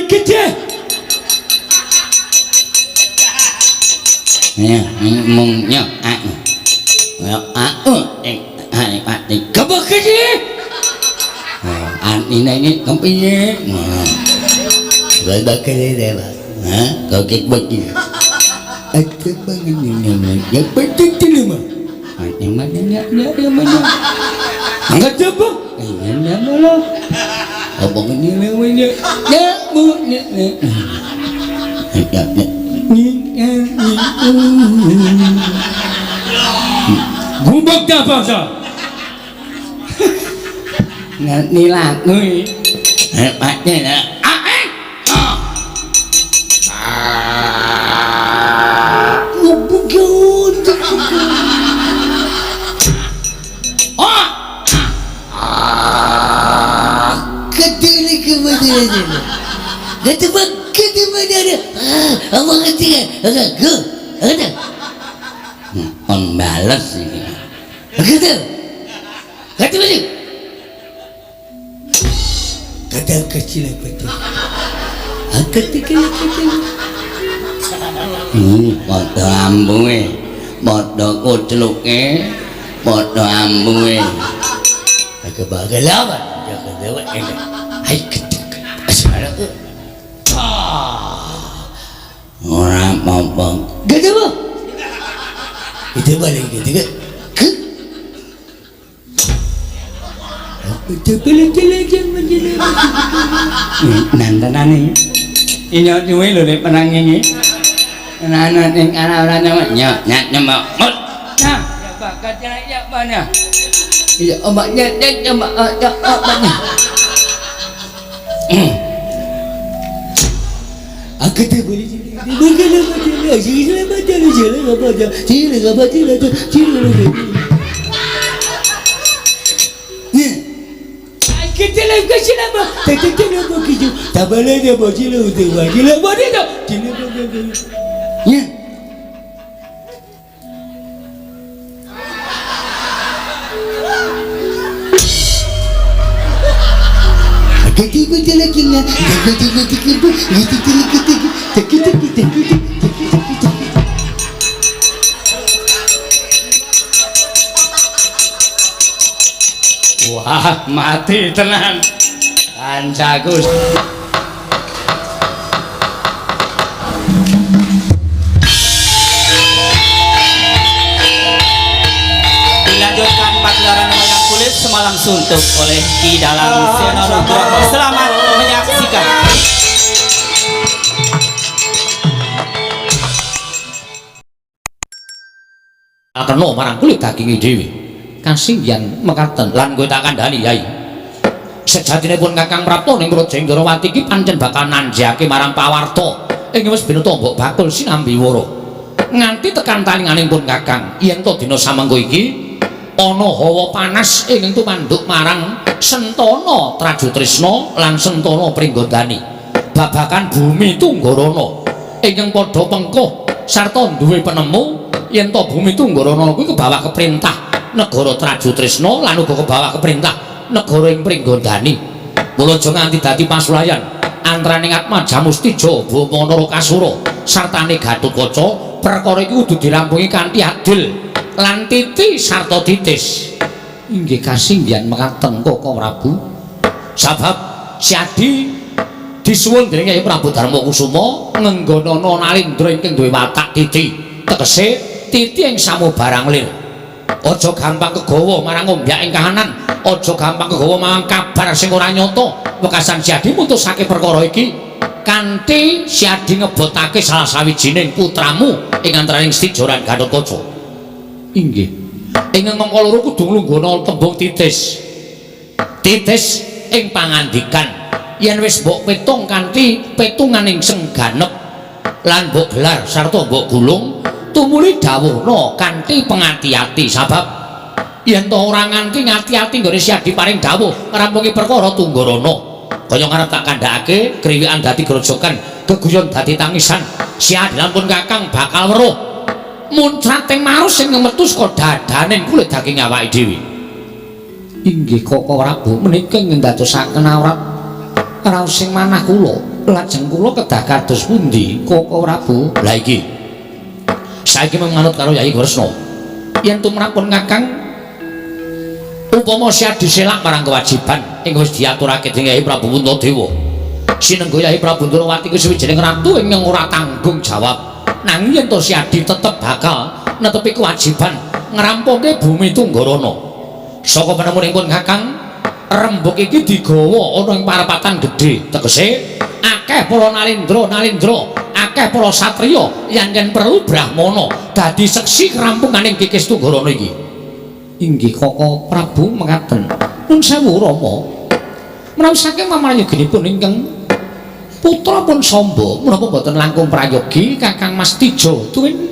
Gede. Ya, mung nya aku. Ya aku ing ati gebek gede. Atine iki kepiye? Gebek gede ta. Hah, kok iki. Aku pengen ya betul mah. Ati mana ya ya mana. Angkat coba. Iya mana. Apa ini namanya? Ya bu ya ya. Ya ya. Gumbek dah bangsa. Ngerti lagu iki. Hebatnya ya. Ah, eh. Ah. Ah. Ah. On bales iki. Kadang kecil betul. Padha ambunge, padha kucluke, padha ambunge. Kebagalawan jangan lewat ini. Hai ketik. Asal. Ora apa-apa. Gede apa? Itu balik gitu kan? Ke? Itu balik jalan jalan jalan. Nantenane. Inyo duwe lho nek perang iki. Ana ning ana ora nyawa nya nya nyemek. Nah, ya bakat ya mana? Iya, omaknya nya nyemek ya omaknya. Aku tu boleh jadi. Bagaimana macam ni? Sila macam ni, sila apa macam, sila apa sila tu, sila tu. Ni. Kita lagi kasih nama. Tak tak tak nak pergi. Tak boleh dia bawa sila tu, bawa sila bawa dia tu. Sila bawa dia. Ya. Wah, mati tenan. Kancaku. Dilanjutkan pagelaran wayang kulit semalam suntuk oleh Ki Dalang Seno Nugroho. Selamat menyaksikan. Kena marang kulit daginge dhewe. Kasinggihan mekaten lan kowe tak kandhani Yai. Sejatine pun Kakang Prapta ning Praja Indrawati iki pancen bakal nanjake marang pawarta ing wis binuta mbok bakul sinambi wara. Nganti tekan talinganing pun Kakang yen to dina samengko iki ana hawa panas ing tumanduk marang Sentana Trajutrisna lan Sentana Pringgondani. Babakan bumi Tunggarana ingkang padha pengkuh sarta duwe penemu yen to bumi Tunggarana kuwi kebawa keprintah negara Trajutrisna lan uga kebawa keprintah negara ing Pringgondani. Mula aja nganti dadi pasulayan antaraning Atmaja Mustija Bama Narakasura sartane Gatotkaca. Perkara iki kudu dirampungi kanthi adil lan titi sarta titis. Inggih kasinggihan mekaten Koko Prabu. Sabab Syadi disuwun dening Kyai Prabu Darma Kusuma ngenggonana Nalindra ingkang duwe watak titi. Tegese titi ing samubarang lir. Aja gampang kegawa marang ombyak ing kahanan, aja gampang kegawa marang kabar sing ora nyata. Wekasan Syadi mutusake perkara iki kanthi Syadi ngebotake salah sawijining putramu ing antaraning Stija lan Gatotkaca. Inggih. Ing angka loro kudu nglungguhna tembung titis. Titis ing pangandikan yen wis mbok petung kanthi petunganing sengganep lan mbok gelar sarta mbok gulung tumuli dawuhna kanthi pengati-ati. Sabab yen to ora nganti ngati-ati nggone Syadi paring dawuh ngrampungi perkara Tunggarana. Kaya ngarep tak kandhakake kriwikan dadi grojogan, geguyon dadi tangisan. Syadi lampun Kakang bakal weruh muncrating marus sing metu saka dadaning kulit daging awake dhewe. Inggih Koko Prabu, menika ingkang ndadosaken awrat raos sing manah kula. Lajeng kula kedah kados pundi Koko Prabu? Lah iki saiki manut karo Yayi Kresna. Yen tumrapun Kakang upama siap diselak marang kewajiban ing wis diaturake dening Yayi Prabu Puntadewa. Sinengga Yayi Prabu Ndrawati kuwi suwijining ratu ingkang ora tanggung jawab. Nanging yen to Siadi tetep bakal netepi kewajiban ngrampungke bumi Tunggarana. Saka penemunipun Kakang, rembug iki digawa ana ing parapatan gedhe, tegese akeh para nalindra-nalindra, akeh para satriya yen yen perlu brahmana dadi seksi krampunganing Kikis Tunggarana iki. Inggih Koko Prabu mekaten. Nun sewu Rama. Menawi saking pamaryoginipun ingkang putra pun Samba menapa boten langkung prayogi Kakang Mas Tejo tuwin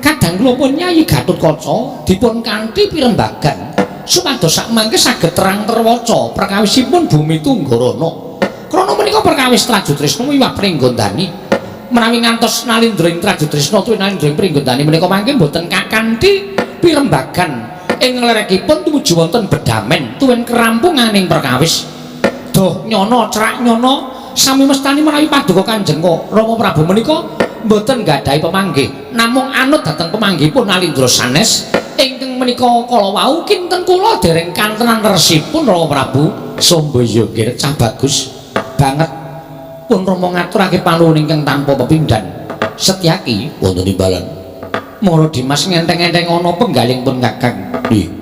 kadang kula pun Nyai Gatotkaca dipun kanthi pirembagan supados sakmangke saged terang terwaca perkawisipun bumi Tunggarana. Krana menika perkawis Trajutrisna wiwah Pringgondani. Menawi ngantos nalindra ing Trajutrisna tuwin nalindra ing Pringgondani menika mangke boten kakanthi pirembagan ing lerekipun tumuju wonten bedamen tuwin kerampunganing perkawis. Doh nyono cerak nyono sami mestani menawi paduka Kanjeng Rama Prabu menika mboten nggadahi pemanggih, namung anut dhateng pemanggihipun nalindra sanes ingkang menika kala wau kinten kula dereng kantenan resipun Rama Prabu. Samba ya nggih cah bagus banget pun Rama ngaturake panuwun ingkang tanpa pepindhan. Setyaki wonten imbalan Mara Dimas ngenteng-enteng ana penggaling pun Kakang. Nggih.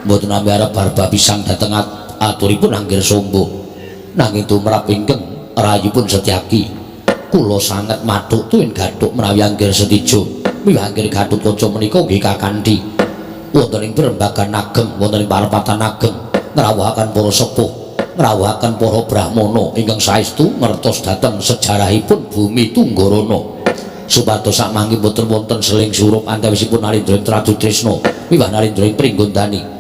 Mboten nami arep barba pisang dhateng aturipun Anggir Samba. Nanging tumrap ingkang rayipun Setyaki, kula sanget mathuk tuwin gathuk menawi Anggir Setijo miwah Anggir Gatotkaca menika nggih kakanthi wonten ing perembagan ageng, wonten ing parapatan ageng ngrawuhaken para sepuh, ngrawuhaken para brahmana ingkang saestu ngertos dhateng sejarahipun bumi Tunggarana. Supados sakmangke boten wonten seling surup antawisipun nalindra ing Trajutrisna miwah nalindra ing Pringgondani.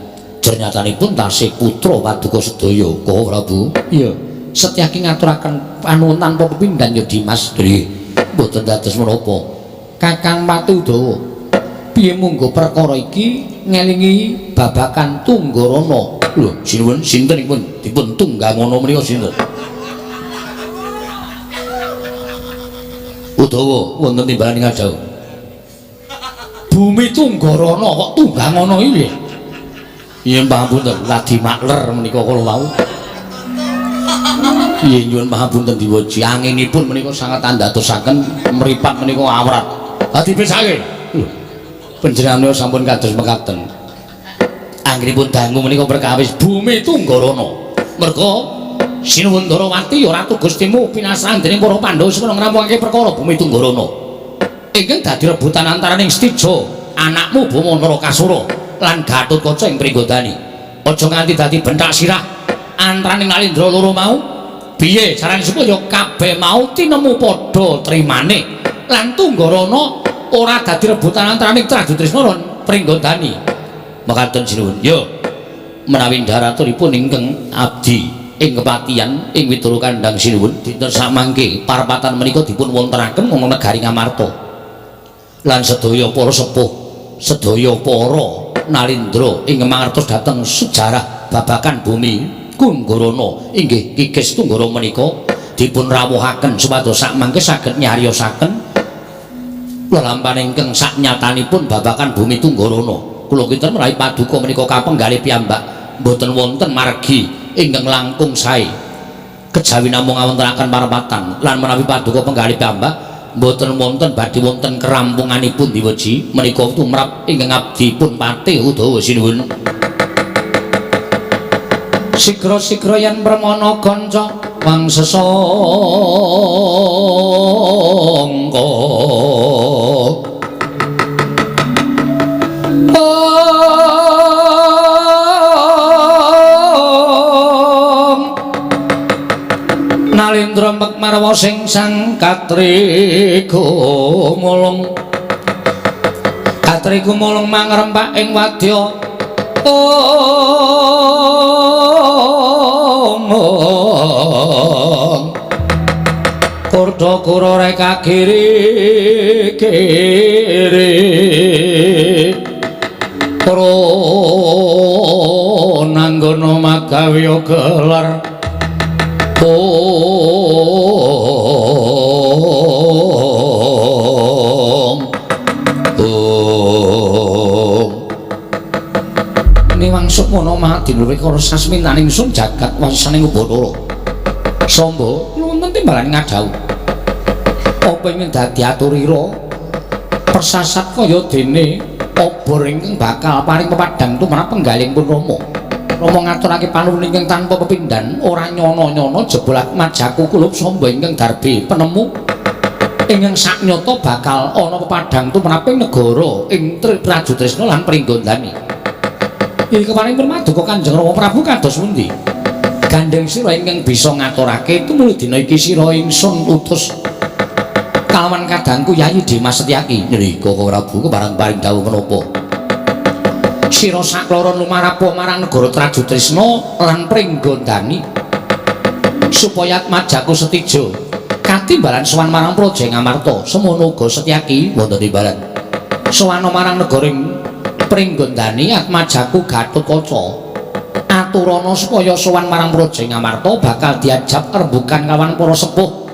Jernyatanipun tasih putra paduka sedaya, Koko Prabu. Iya. Setyaki ngaturaken panuwun tanpa pepindhan ya Dimas. Nggih, mboten dados menapa. Kakang Pati Udawa, piye munggo perkara iki ngelingi babakan Tunggarana? Lho, sinuwun sinten ipun dipun tunggangono menika sinten? Udawa wonten timbalan ing jauh. Bumi Tunggarana kok tunggangono iki? Yen pangapunten ladi makler menika kala wau. Yen nyuwun pangapunten diwoji anginipun menika sanget andadosaken mripat menika awrat. Ha dipesake. Lho. Panjenengan sampun kados mekaten. Anggenipun dangu menika perkawis bumi Tunggarana. Merga Sinuwun Ndarawati ya ratu Gustimu pinasran dening para Pandhawa semana ngrampungake perkara bumi Tunggarana. Ingkang dadi rebutan antaraning Setija, anakmu Bama Narakasura lan Gatotkaca ing Pringgondani. Aja nganti dadi benthak sirah antaraning nalindra loro mau. Piye carane supaya kabeh mau tinemu padha trimane lan Tunggarana ora dadi rebutan antaraning Trajutrisna lan Pringgondani. Mekaten sinuwun. Yo menawi ndharaturipun ingkang abdi ing kepatihan ing Widara Kandhang sinuwun dinten samangke parapatan menika dipun wontenaken wonten negari Ngamarta. Lan sedaya para sepuh, sedaya para nalindra ing mangertos dhateng sejarah babakan bumi Tunggarana inggih Kikis Tunggara menika dipun rawuhaken supados sakmangke saged nyariosaken lelampahan ingkang saknyatanipun babakan bumi Tunggarana. Kula kinten menawi paduka menika kapenggalih piyambak mboten wonten margi ingkang langkung sae kejawi namung ngawontenaken parapatan lan menawi paduka penggalih piyambak mboten wonten badhe wonten kerampunganipun diweji menika tumrap ingkang abdi pun Patih Udawa sinuwun. Sigra-sigra yen premana kanca wangsesangka Nalindra mekmarwa sing sang katriku mulung katriku mulung mangrempak ing wadya omong kurda kura reka kiri kiri pro nanggono magawe gelar Sukmana Mahadinurwikara sasmintaning sun jagat wasaning Bathara. Samba nuwun timbalan ngadhawuh. Apa ingkang dadi aturira persasat kaya dene obor ingkang bakal paring pepadhang tumrap penggalihipun Rama. Rama ngaturake panuwun ingkang tanpa pepindhan ora nyono-nyono jebul majaku kulup Samba ingkang darbe penemu ingkang saknyata bakal ana pepadhang tumraping negara ing Trajutrisna lan Pringgondani. Iki keparing paduka Kanjeng Rama Prabu kados pundi? Gandeng sira ingkang bisa ngaturake tumuli dina iki sira ingsun utus kalawan kadangku Yayi Dimas Setyaki. Nrika Prabu kepareng paring dawuh menapa? Sira sakloron lumarapa marang negara Trajutrisna lan Pringgondani supaya majaku setija katimbalan sowan marang Praja Ngamarta. Semono uga Setyaki wonten timbalan sowan marang negara Pringgondani atmajaku Gatotkaca aturana supaya sowan marang Praja Ngamarta bakal diajab rembugan kawan para sepuh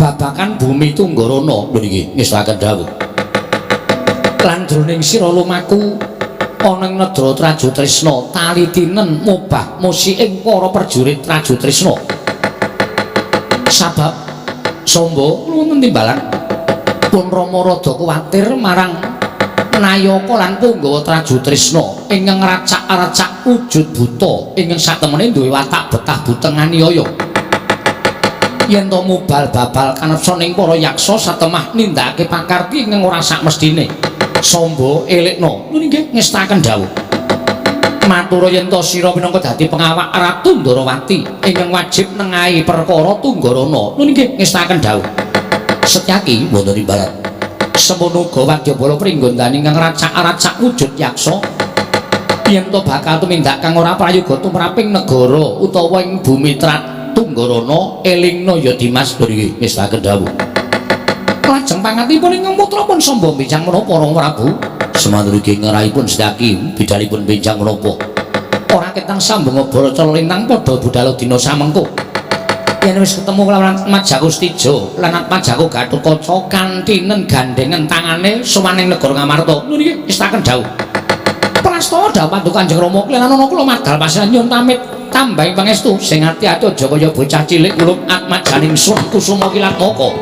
babakan bumi Tunggarana. Niki ngestakaken dawuh lan jroning sira lumaku ana ing negara Trajutrisna tali tinen mobah musiking para prajurit Trajutrisna. Sabab Samba nuwun timbalan pun Rama rada kuwatir marang nayaka lan punggawa Trajutrisna ingkang racak-racak wujud buta ingkang satemene duwe watak betah buteng aniaya. Yen to mubal babal kanepsa ning para yaksa satemah nindakake pakarti ingkang ora sakmestine. Samba elekno nggih ngestakaken dawuh. Matura yen to sira minangka dadi pengawak Ratu Ndarawati ingkang wajib nengahi perkara Tunggarana. Nggih ngestakaken dawuh. Setyaki wonten timbalan. Semono uga wadyabala Pringgondani ingkang racak-racak wujud yaksa yen to bakal tumindak kang ora prayoga tumraping negara utawa ing bumi Tunggarana elingna ya Dimas. Nggih ngestakaken dawuh. Lajeng pangatipun ingkang putra pun Samba benjang menapa Rama Prabu? Semanten ugi ngerahipun Setyaki bidalipun benjang menapa? Ora ketang sambung baraca lintang padha budal dina samengko. Yen wis ketemu kelawan Majaku Setija lan Majaku Gatotkaca kantinen gandhengen tangane sowan ing negara Ngamarta. Niki ngestakaken dawuh. Prastawa dawuh paduka Kanjeng Rama kula lan kula madal pasiran nyuwun pamit tambahi pangestu sing ati-ati aja kaya bocah cilik kulup atmajaning sun kusuma kilatmaka.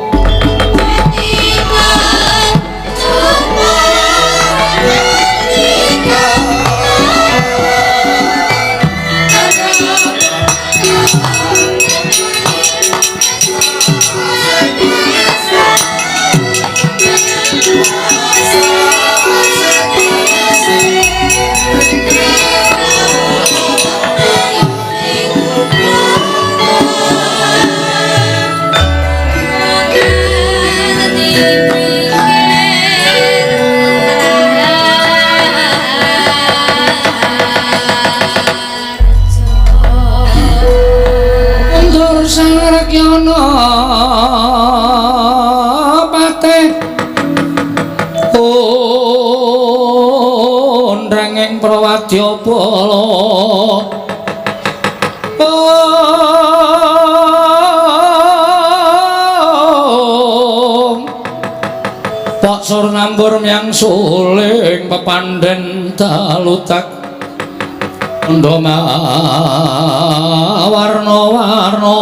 Sangrekyana patih undrenging prawadyabala Pak Surnambur myang suling pepandhen dalutak ndoma warna-warna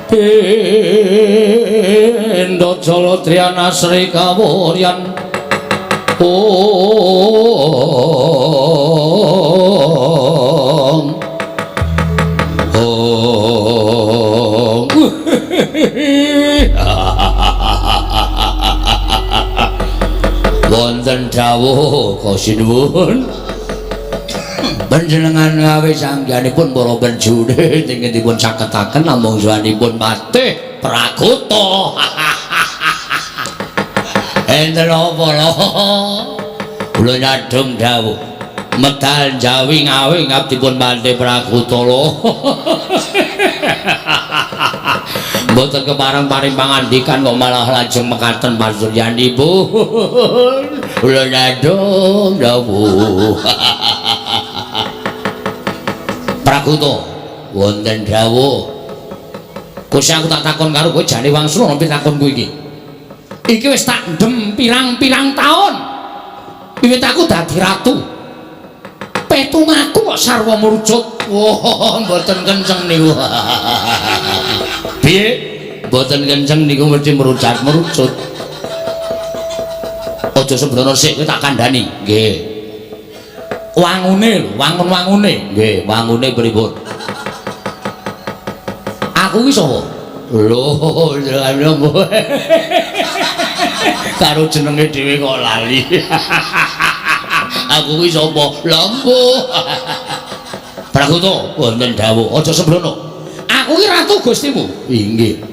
pindha jala triyana sri kawuryan ong ong. Wonten dawuh kosinuwun panjenengan gawe sangganipun para prajurit ingkang dipun caketaken namung suwanipun patih Prakuta. Enten apa lho? Kula nyadhong dawuh medal Jawi Ngawi ngabdipun patih Prakuta lho. Mboten kepareng paring pangandikan kok malah lajeng mekaten pasuryanipun. Kula nyadhong dawuh. Prakuta wonten dawuh. Gusti aku tak takon karo kowe jane wangsul ana pitakonku iki. Iki wis tak ndem pirang-pirang taun. Wiwit aku dadi ratu. Petung aku kok sarwa merucut. Wah, mboten kenceng niku. Piye? Mboten kenceng niku mesti merucat-merucut. Aja sembrono sik, kowe tak kandhani. Nggih. Wangune lho, wangun-wangune. Nggih, wangune pripun? Aku ki sapa? Lho, karo jenenge dhewe kok lali. Aku ki sapa? Lampu. Prakoto, wonten dawuh, aja sembrono. Aku ki ratu Gustimu. Inggih.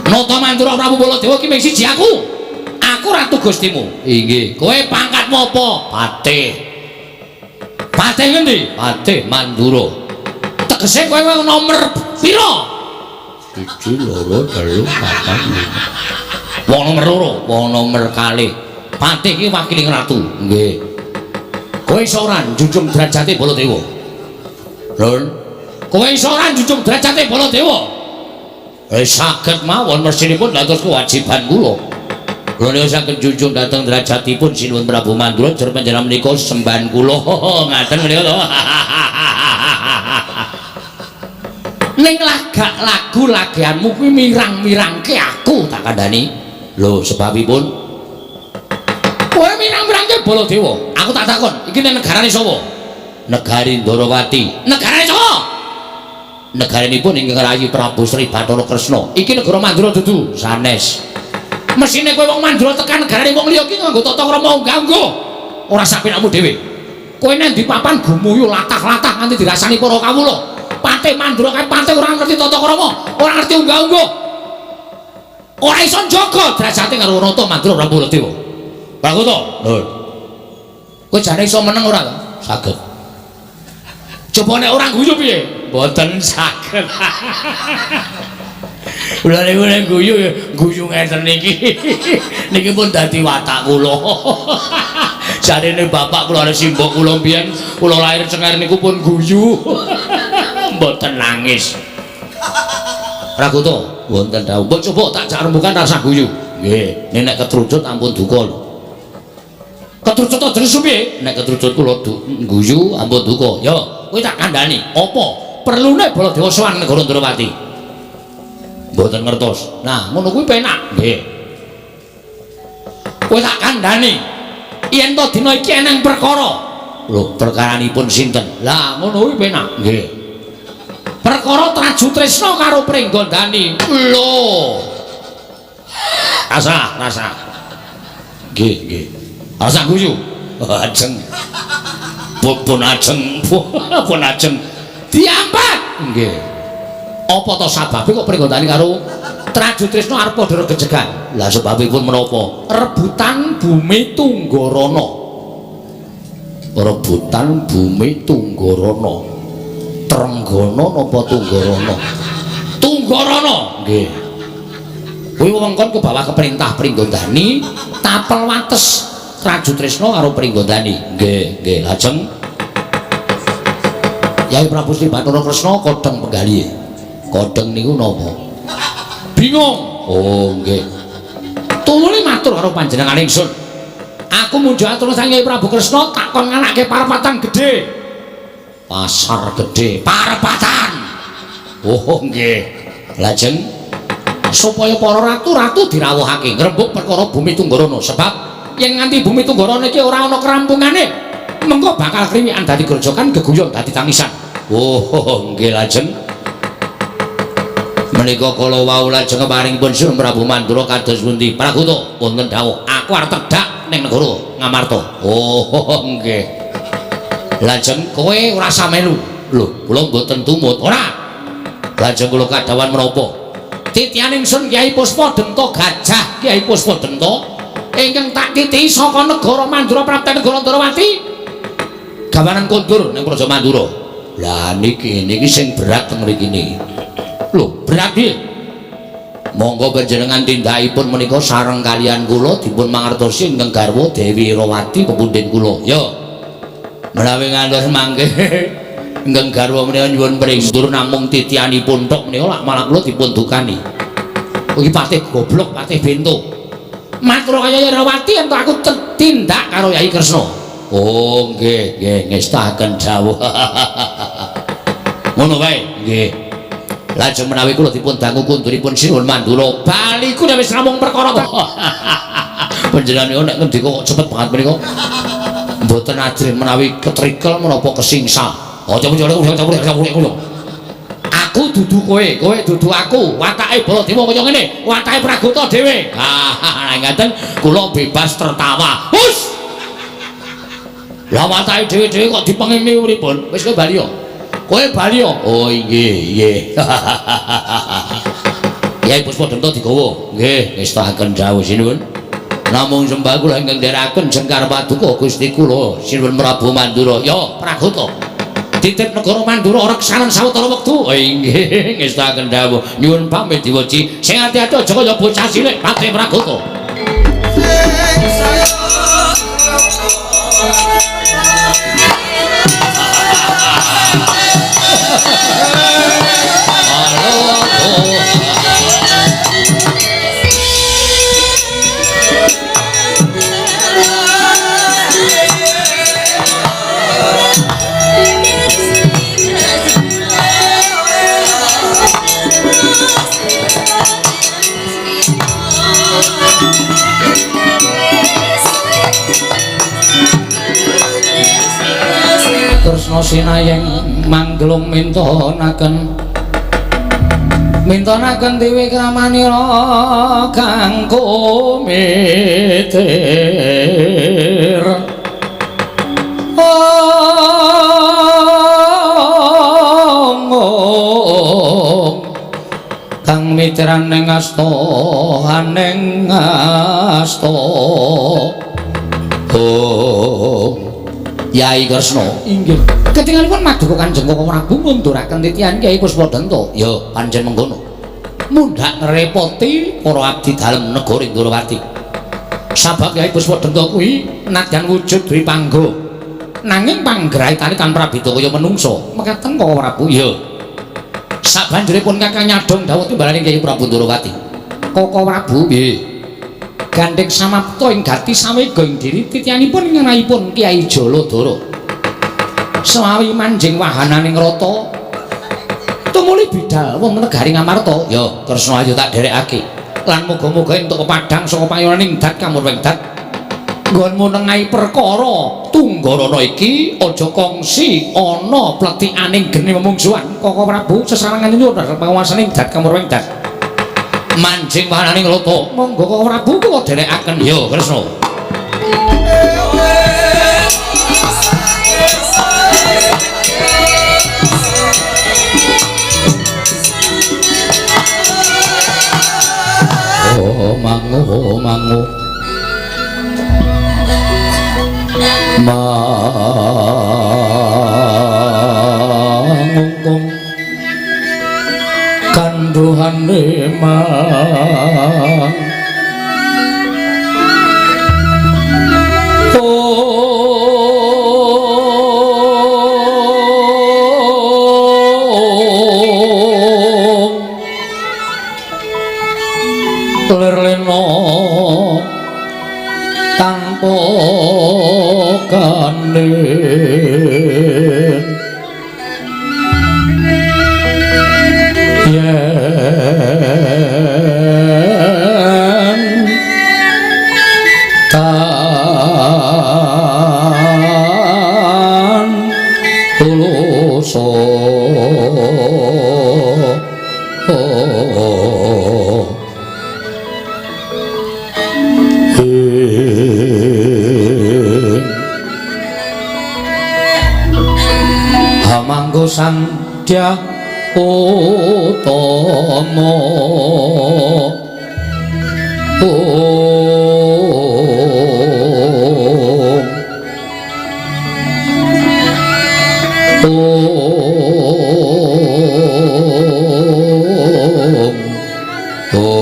Nata Mandura Prabu Baladewa ki mung siji aku. Aku ratu Gustimu. Inggih. Kowe pangkatmu apa? Patih. Patih ngendi? Patih Mandura. Tegese kowe nomor pira? 1 2 3 4 5. Wong nomor 2, wong nomor 2. Patih ki wakiling ratu. Nggih. Kowe iso ora njunjung derajate Baladewa? Lho, kowe iso ora njunjung derajate Baladewa? Saged mawon, mestinipun dados kewajiban kula. Kula niku saged njunjung dhateng derajatipun Sinuwun Prabu Mandura jer panjenengan menika sembahan kula. Ngaten menika to. Ning lagak lagu lageanmu kuwi mirang-mirangke aku tak kandhani. Lho, sebabipun kowe mirang-mirangke Baladewa. Aku tak takon, iki ning negarane sapa? Negari Ndorowati. Negarane sapa? Negaranipun ingkang rayi Prabu Sri Bathara Kresna. Iki negara Mandura dudu sanes. Mesine kowe wong Mandura tekan negarane wong liya iki nganggo tata krama unggah-ungguh. Ora sapenakmu dhewe. Kowe nang ndi papan gumuyu latah-latah nganti dirasani para kawula. Patih Mandura kae patih ora ngerti tata krama, ora ngerti unggah-ungguh. Ora iso njaga derajate karo Nata Mandura Prabu Baladewa. Prakoto. Lho. Kowe jane iso meneng ora to? Saged. Coba nek ora guyu piye? Mboten saged. Kula niku nek guyu ya guyu ngeten niki. Niki pun dadi watak kula. Jarene bapak kula simbok kula mbiyen kula lahir cenger niku pun guyu. Mboten nangis. Prakoto, wonten dawuh. Mbok coba tak jak rembukan rasa guyu. Nggih, nek ketrucut ampun duka lho. Ketrucut aja nesu piye? Nek ketrucut kula guyu ampun duka. Yo, kowe tak kandhani. Apa perlune Baladewa sowan negara Ndrawati? Mboten ngertos. Nah, ngono kuwi penak. Nggih. Kowe tak kandhani. Yen to dina iki eneng perkara. Lho, perkaranipun sinten? Lah, ngono kuwi penak. Nggih. Perkara Traju Tresna karo Pringgondani. Lho. Rasa, rasa. Nggih, nggih. Rasa guyu. Ajeng. Pun ajeng, pun ajeng. Diampat. Nggih. Apa to sababe kok Pringgondani karo Traju Tresna arep padha regejegan? Lah sebabipun menapa? Rebutan bumi Tunggarana. Rebutan bumi Tunggarana. Trenggana napa Tunggarana? Tunggarana. Nggih. Kuwi wewengkon ke bawah keperintah Pringgondani, tapel wates Traju Tresna karo Pringgondani. Nggih, nggih. Lajeng Yai Prabu Sri Bathara Kresna kodheng penggalihe. Kodheng niku napa? Bingung. Oh, nggih. Tumuli matur karo panjenengan ingsun. Aku munjuk atur sang Yai Prabu Kresna tak kon nganake parepatan gedhe. Pasar gedhe, parepatan. Oh, nggih. Lajeng supaya para ratu-ratu dirawuhake ngrembug perkara bumi Tunggarana, sebab yen nganti bumi Tunggarana iki ora ana kerampungane, mengko bakal kriwikan dadi grojokan, geguyon dadi tangisan. Oh, nggih. Lajeng menika kala wau lajeng paringipun Sun Prabu Mandura kados pundi? Prakoto, wonten dawuh. Aku arep tedhak ning negara Ngamarta. Oh, nggih. Lajeng kowe ora usah melu. Lho, kula mboten tumut. Ora. Lajeng kula kadhawan menapa? Titihan ingsun Kyai Puspa Denta Gajah, Kyai Puspa Denta ingkang tak titihi saka negara Mandura prapta negara Ndrawati. Gawanan kondur ning Praja Mandura. Lah niki niki sing berat teng mriki niki. Lho, berat piye? Monggo panjenengan tindakipun menika sareng kalian kula dipun mangertosi ingkang garwa Dewi Rawati pepundhen kula. Yo. Menawi ngantos mangke ingkang garwa menika nyuwun pringdur namung titihanipun tok menika lak malah kula dipun dukani. Iki patih goblok, patih bento. Matur kaya Rawati entuk aku tindak karo Yai Kresna. Oh nggih, nggih ngestaken dawuh. Ngono wae, nggih. Lajeng menawi kula dipun dangu kunduripun Sinuwun Mandura, baliku nek wis rampung perkara. Panjenengan nek ngendika kok cepet banget menika. Mboten ajrih menawi ketrikel menapa kesingsa. Aja. Aku dudu kowe, kowe dudu aku. Watake Baladewa kaya ngene, watake Pragota dhewe. Ah, ngaten kula bebas tertawa. Hus. Lah watake dhewe-dhewe kok dipengingi pripun? Wis kowe bali yo. Kowe bali yo. Oh inggih, nggih. Yai Puspa Denta digawa. Nggih, ngestaken dawuh sinuwun. Namung sembah kula ingkang nderekaken jengkar paduka Gusti kula Sinuwun Prabu Mandura. Ya, Pragota. Titip negara Mandura reksanen sawetara wektu. Oh inggih, ngestaken dawuh. Nyuwun pamit diweji. Sing ati-ati aja kaya bocah cilik Patih Pragota. Kresna sinayeng mangglung mintonaken mintonaken dewi kramanira kang kumitir. Ong kang mitran ning asta aning asta. Oh Yai Kresna inggih. Ketingalipun maduka Kanjeng Koko Prabu ngunduraken titihan Kyai Puspa Denta. Ya pancen mengkono. Mundhak ngrepoti para abdi dalem negara Ndrawati. Sabab Kyai Puspa Denta kuwi nadyan wujud dwi pangga. Nanging panggraitane tan prabeda kaya menungsa. Mekaten Koko Prabu. Ya. Sabanjuripun Kakang nyadhong dawuh timbalaning Kyai Prabu Ndrawati. Koko Prabu nggih. Gandheng samapta ing gati sawega ing diri titihanipun ngenahipun Kyai Jaladara. Selawi manjing wahananing rata tumuli bidal wong negari Ngamarta. Ya Kresna ayo tak dherekake. Lan muga-muga entuk pepadhang saka payonaning dat kamurwing dat. Nggonmu nengahi perkara tunggarana iki aja kongsi ana pletikaning geni memungsuhan. Koko Prabu sesarengan nyuwun panguwasaning dat kamurwing dat. Manjing wahananing rata. Monggo Koko Prabu kula dherekaken. Ya Kresna. Oh mangu mangu mangungkung kandhuhane mang lerleno tanpa kanen yen tan tuluso hamanggo sandya utama om om om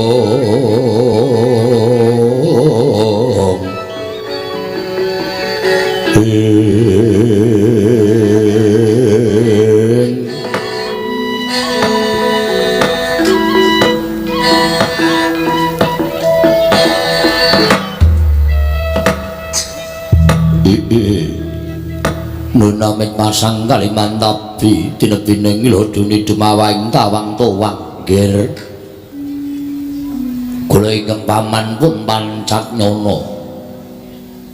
ing Namit masang Kalimantabi tinebining lodune dumawaing tawang towang nggir. Kula ingkang paman pun pancat nyono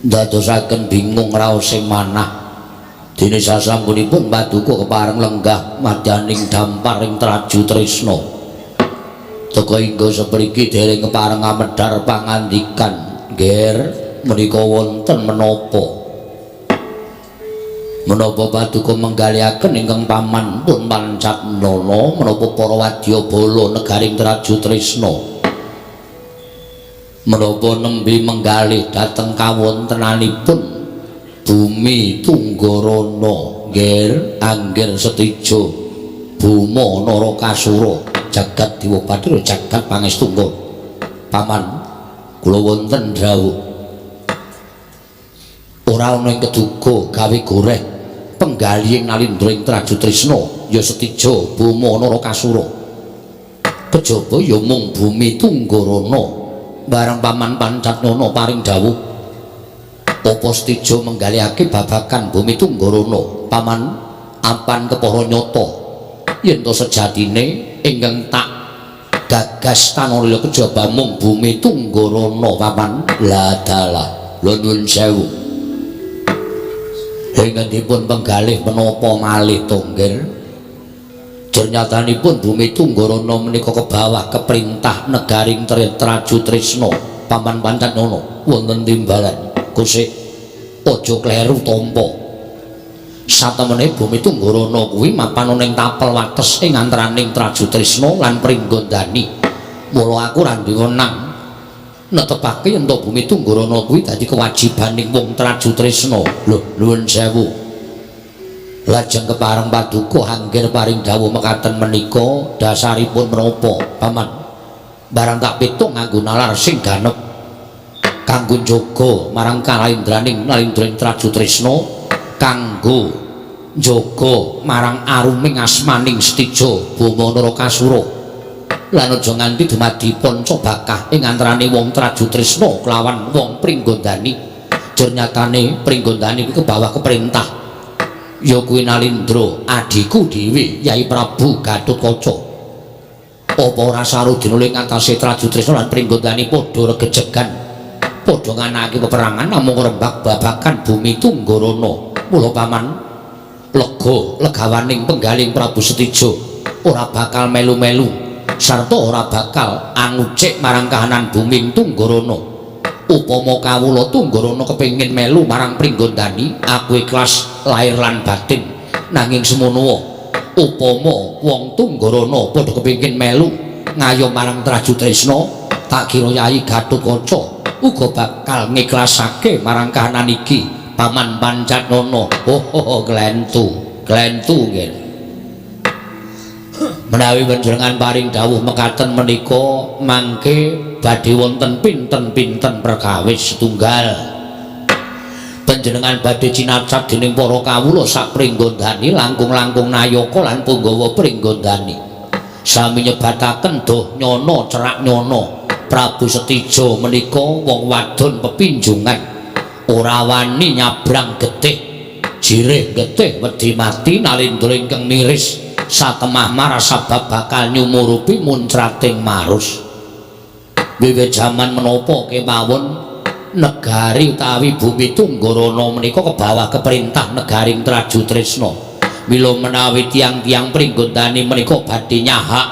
ndadosaken bingung raosing manah dene sasampunipun paduka kepareng lenggah madyaning dampar ing Traju Tresna. Teka hingga sepriki dereng kepareng amedhar pangandikan nggir menika wonten menapa? Menapa paduka menggalihaken ingkang paman pun pancat nana menapa para wadyabala negaring Traju Tresna menapa nembe menggalih dhateng kawontenanipun bumi Tunggarana nggir anggir setija Buma Narakasura jagat Dewa Bathara jagat pangestungga. Paman kula wonten dawuh ora ana ing keduga gawe goreh penggalihing nalindra ing Traju Tresna ya setija Buma Narakasura kejaba ya mung bumi Tunggarana. Barang paman Pancatnana paring dawuh apa setija menggalihake babagan bumi Tunggarana? Paman ampan kepara nyata yen to sejatine ingkang tak gagas tanalila kejaba mung bumi Tunggarana paman. La dalah lho nuwun sewu ingkang dipun penggalih menapa malih to nggih? Jernyatanipun bumi Tunggarana menika kebawah keperintah negaring Traju Tresna. Paman Pancatnana wonten timbalan kusik aja kleru tampa. Satemene bumi Tunggarana kuwi mapan ana ing tapel wates ing antaraning Traju Tresna lan Pringgondani. Mula aku ora duwe wenang netepake yen to bumi Tunggarana kuwi dadi kewajibaning wong Traju Tresna. Lho nuwun sewu. Lajeng kepareng paduka anggir paring dawuh mekaten menika dasaripun menapa paman? Barang tak pitung nganggo nalar sing ganep kanggo njaga marang kalaendraning nalindra ing Traju Tresna, kanggo njaga marang aruming asmaning setija Bama Narakasura lan aja nganti dumadi panca bakah ing antarane wong Traju Tresna kelawan wong Pringgondani. Jernyatane Pringgondani kuwi kebawah keperintah ya kuwi Nalindra adhiku dhewe Yai Prabu Gatotkaca. Apa ora sarudina ing atase Traju Tresna lan Pringgondani padha regejegan padha nganakake peperangan namung rembag babagan bumi Tunggarana. Mula paman lega legawaning penggaling Prabu Setija ora bakal melu-melu sarta ora bakal angucik marang kahanan bumi Tunggarana. Upama kawula Tunggarana kepengin melu marang Pringgondani aku ikhlas lahir lan batin. Nanging semono upama wong Tunggarana padha kepengin melu ngayo marang Traju Tresna tak kira Yai Gatotkaca uga bakal ngikhlasake marang kahanan iki. Paman Pancatnana oh, oh glentu glentu nggih. Menawi panjenengan paring dawuh mekaten menika mangke badhe wonten pinten-pinten perkawis setunggal. Panjenengan badhe cinacat dening para kawula sak Pringgondani langkung-langkung nayaka lan punggawa Pringgondani. Sami nyebataken doh nyono cerak nyono Prabu Setija menika wong wadon pepinjungan ora wani nyabrang getih jirih getih wedi mati nalindra ingkang miris satemah marasabab bakal nyumurupi muncrating marus. Wiwit jaman menapa kemawon negari utawi bumi Tunggarana menika kebawah keperintah negaring Traju Tresna. Mila menawi tiyang-tiyang Pringgondani menika badhe nyahak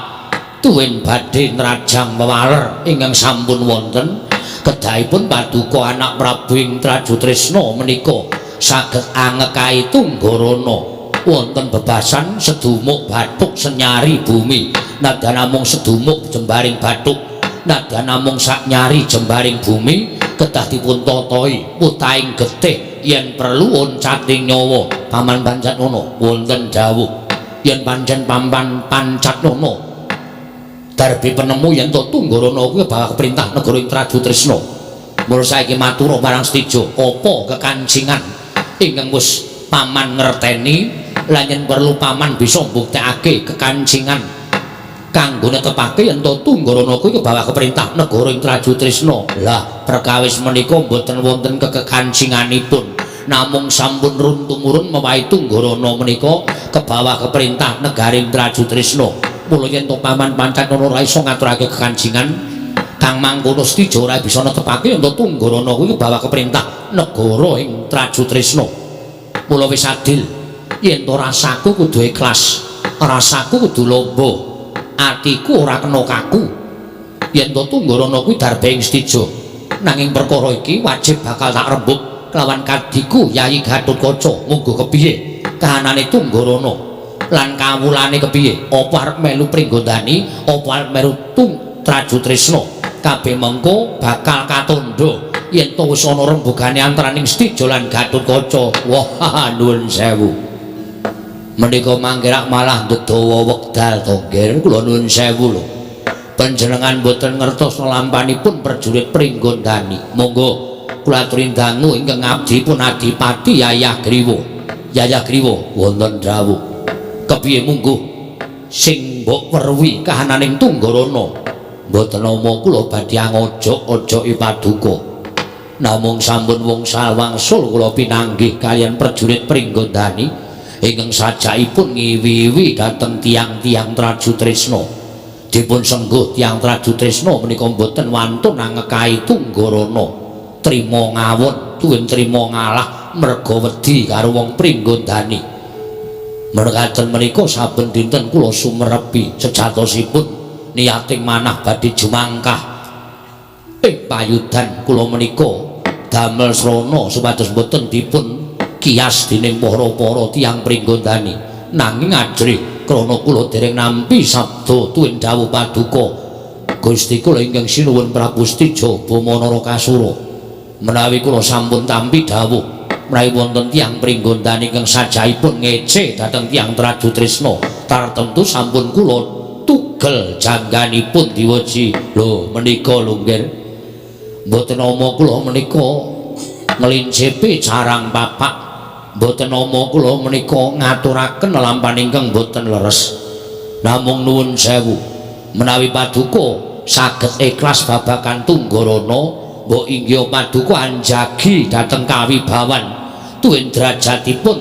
tuwin badhe nrajang wewaler ingkang sampun wonten kedahipun paduka anak Prabu ing Traju Tresna menika saged angekai Tunggarana. Wonten bebasan sedumuk bathuk senyari bumi nadyan namung sedumuk jembaring bathuk nadyan namung saknyari jembaring bumi kedah dipun tatahi putahing getih yen perlu oncating nyawa. Paman Pancatnana wonten dawuh yen pancen paman Pancatnana darbi penemu yen to Tunggarana kuwi bawah perintah negara ing Traju Tresna. Mula saiki matur marang Setija apa kekancingan ingkang wis paman ngerteni lan yen perlu paman bisa mbuktekake kekancingan kanggo netepake yen to Tunggarana kuwi kebawah keperintah negara ing Traju Tresna. Lah perkawis menika mboten wonten kekakancinganipun. Namung sampun run tumurun mewahi Tunggarana menika kebawah keperintah negaring Trajutrisna. Mula yen to paman pancen ora iso ngaturake kekanjingan kang mangkono Setija ora bisa netepake yen to Tunggarana kuwi kebawah keperintah negara ing Trajutrisna. Mula wis adil yen to rasaku kudu ikhlas, rasaku kudu lomba, atiku ora kena kaku. Yen to Tunggarana kuwi darbe ing Setija, nanging perkara iki wajib bakal tak rembug kelawan kadiku Yayi Gatotkaca. Munggo kepiye kahanane Tunggarana lan kawulane kepiye, apa arep melu Pringgondani apa arep melu Trajutrisna, kabeh mengko bakal katandha yen to wis ana rembugane antaraning Setija lan Gatotkaca. Wah, nuwun sewu, menika mangke rak malah ndedawa wekdal to nggih. Kula nuwun sewu lho, panjenengan mboten ngertos lampanipun prajurit Pringgondani. Monggo kula aturi dangu ingkang abdi pun Adipati Yayah Griwa. Yayah Griwa wonten dawuh. Kepiye mungguh sing mbok weruhi kahananing Tunggarana? Mboten nama kula badhe angojok-ojoki paduka. Namung sampun wungsal wangsul kula pinanggih kaliyan prajurit Pringgondani ingkang sajakipun ngiwi-iwi dhateng tiyang-tiyang Trajutrisna. Dipun sengguh tiyang Trajutrisna menika mboten wantun angekahi Tunggarana. Trima ngawon tuwin trima ngalah merga wedi karo wong Pringgondani. Mekaten menika saben dinten kula sumerepi sejatosipun niating manah badhe jumangkah ing payudan kula menika damel srana supados mboten dipun kias dening para-para tiyang Pringgondani. Nanging ajrih krana kula dereng nampi sabda tuwin dawuh paduka Gusti kula ingkang sinuwun Prabu Setija Bama Narakasura. Menawi kula sampun tampi dawuh menawi wonten tiyang Pringgondani ingkang sajaipun ngece dhateng tiyang Trajutrisna, tartemtu sampun kula tugel jangganipun diweji. Lho menika lho nggih, mboten nama kula menika nglincepi carang papak, mboten nama kula menika ngaturaken lelampahan ingkang mboten leres. Namung nuwun sewu, menawi paduka saged ikhlas babagan Tunggarana, mbok inggih paduka anjagi dhateng kawibawan tuwin derajatipun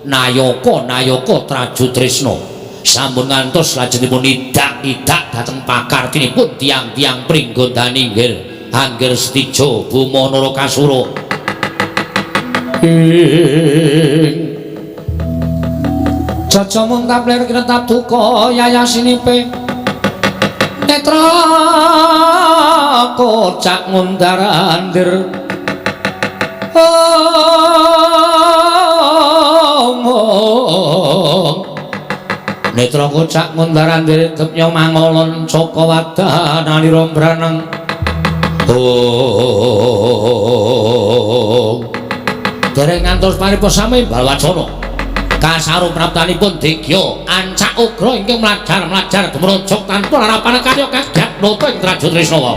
nayaka-nayaka Trajutrisna. Sampun ngantos lajengipun idak-idak dhateng pakartinipun tiyang-tiyang Pringgondani nggih Angger Setija Bama Narakasura. Ing Jaja mung taplir kinetap duka yayasinipe netra kocak ngundar-andir. Netra kocak ngundar-andir depnya mangolon caka wadan alira mbraneng. Dereng ngantos paripos sami balwacana kasaru praptanipun digya ancak ugra ingkang mlajar-mlajar dumrojok tanpa larapan karya kagat nata ing Trajutrisna.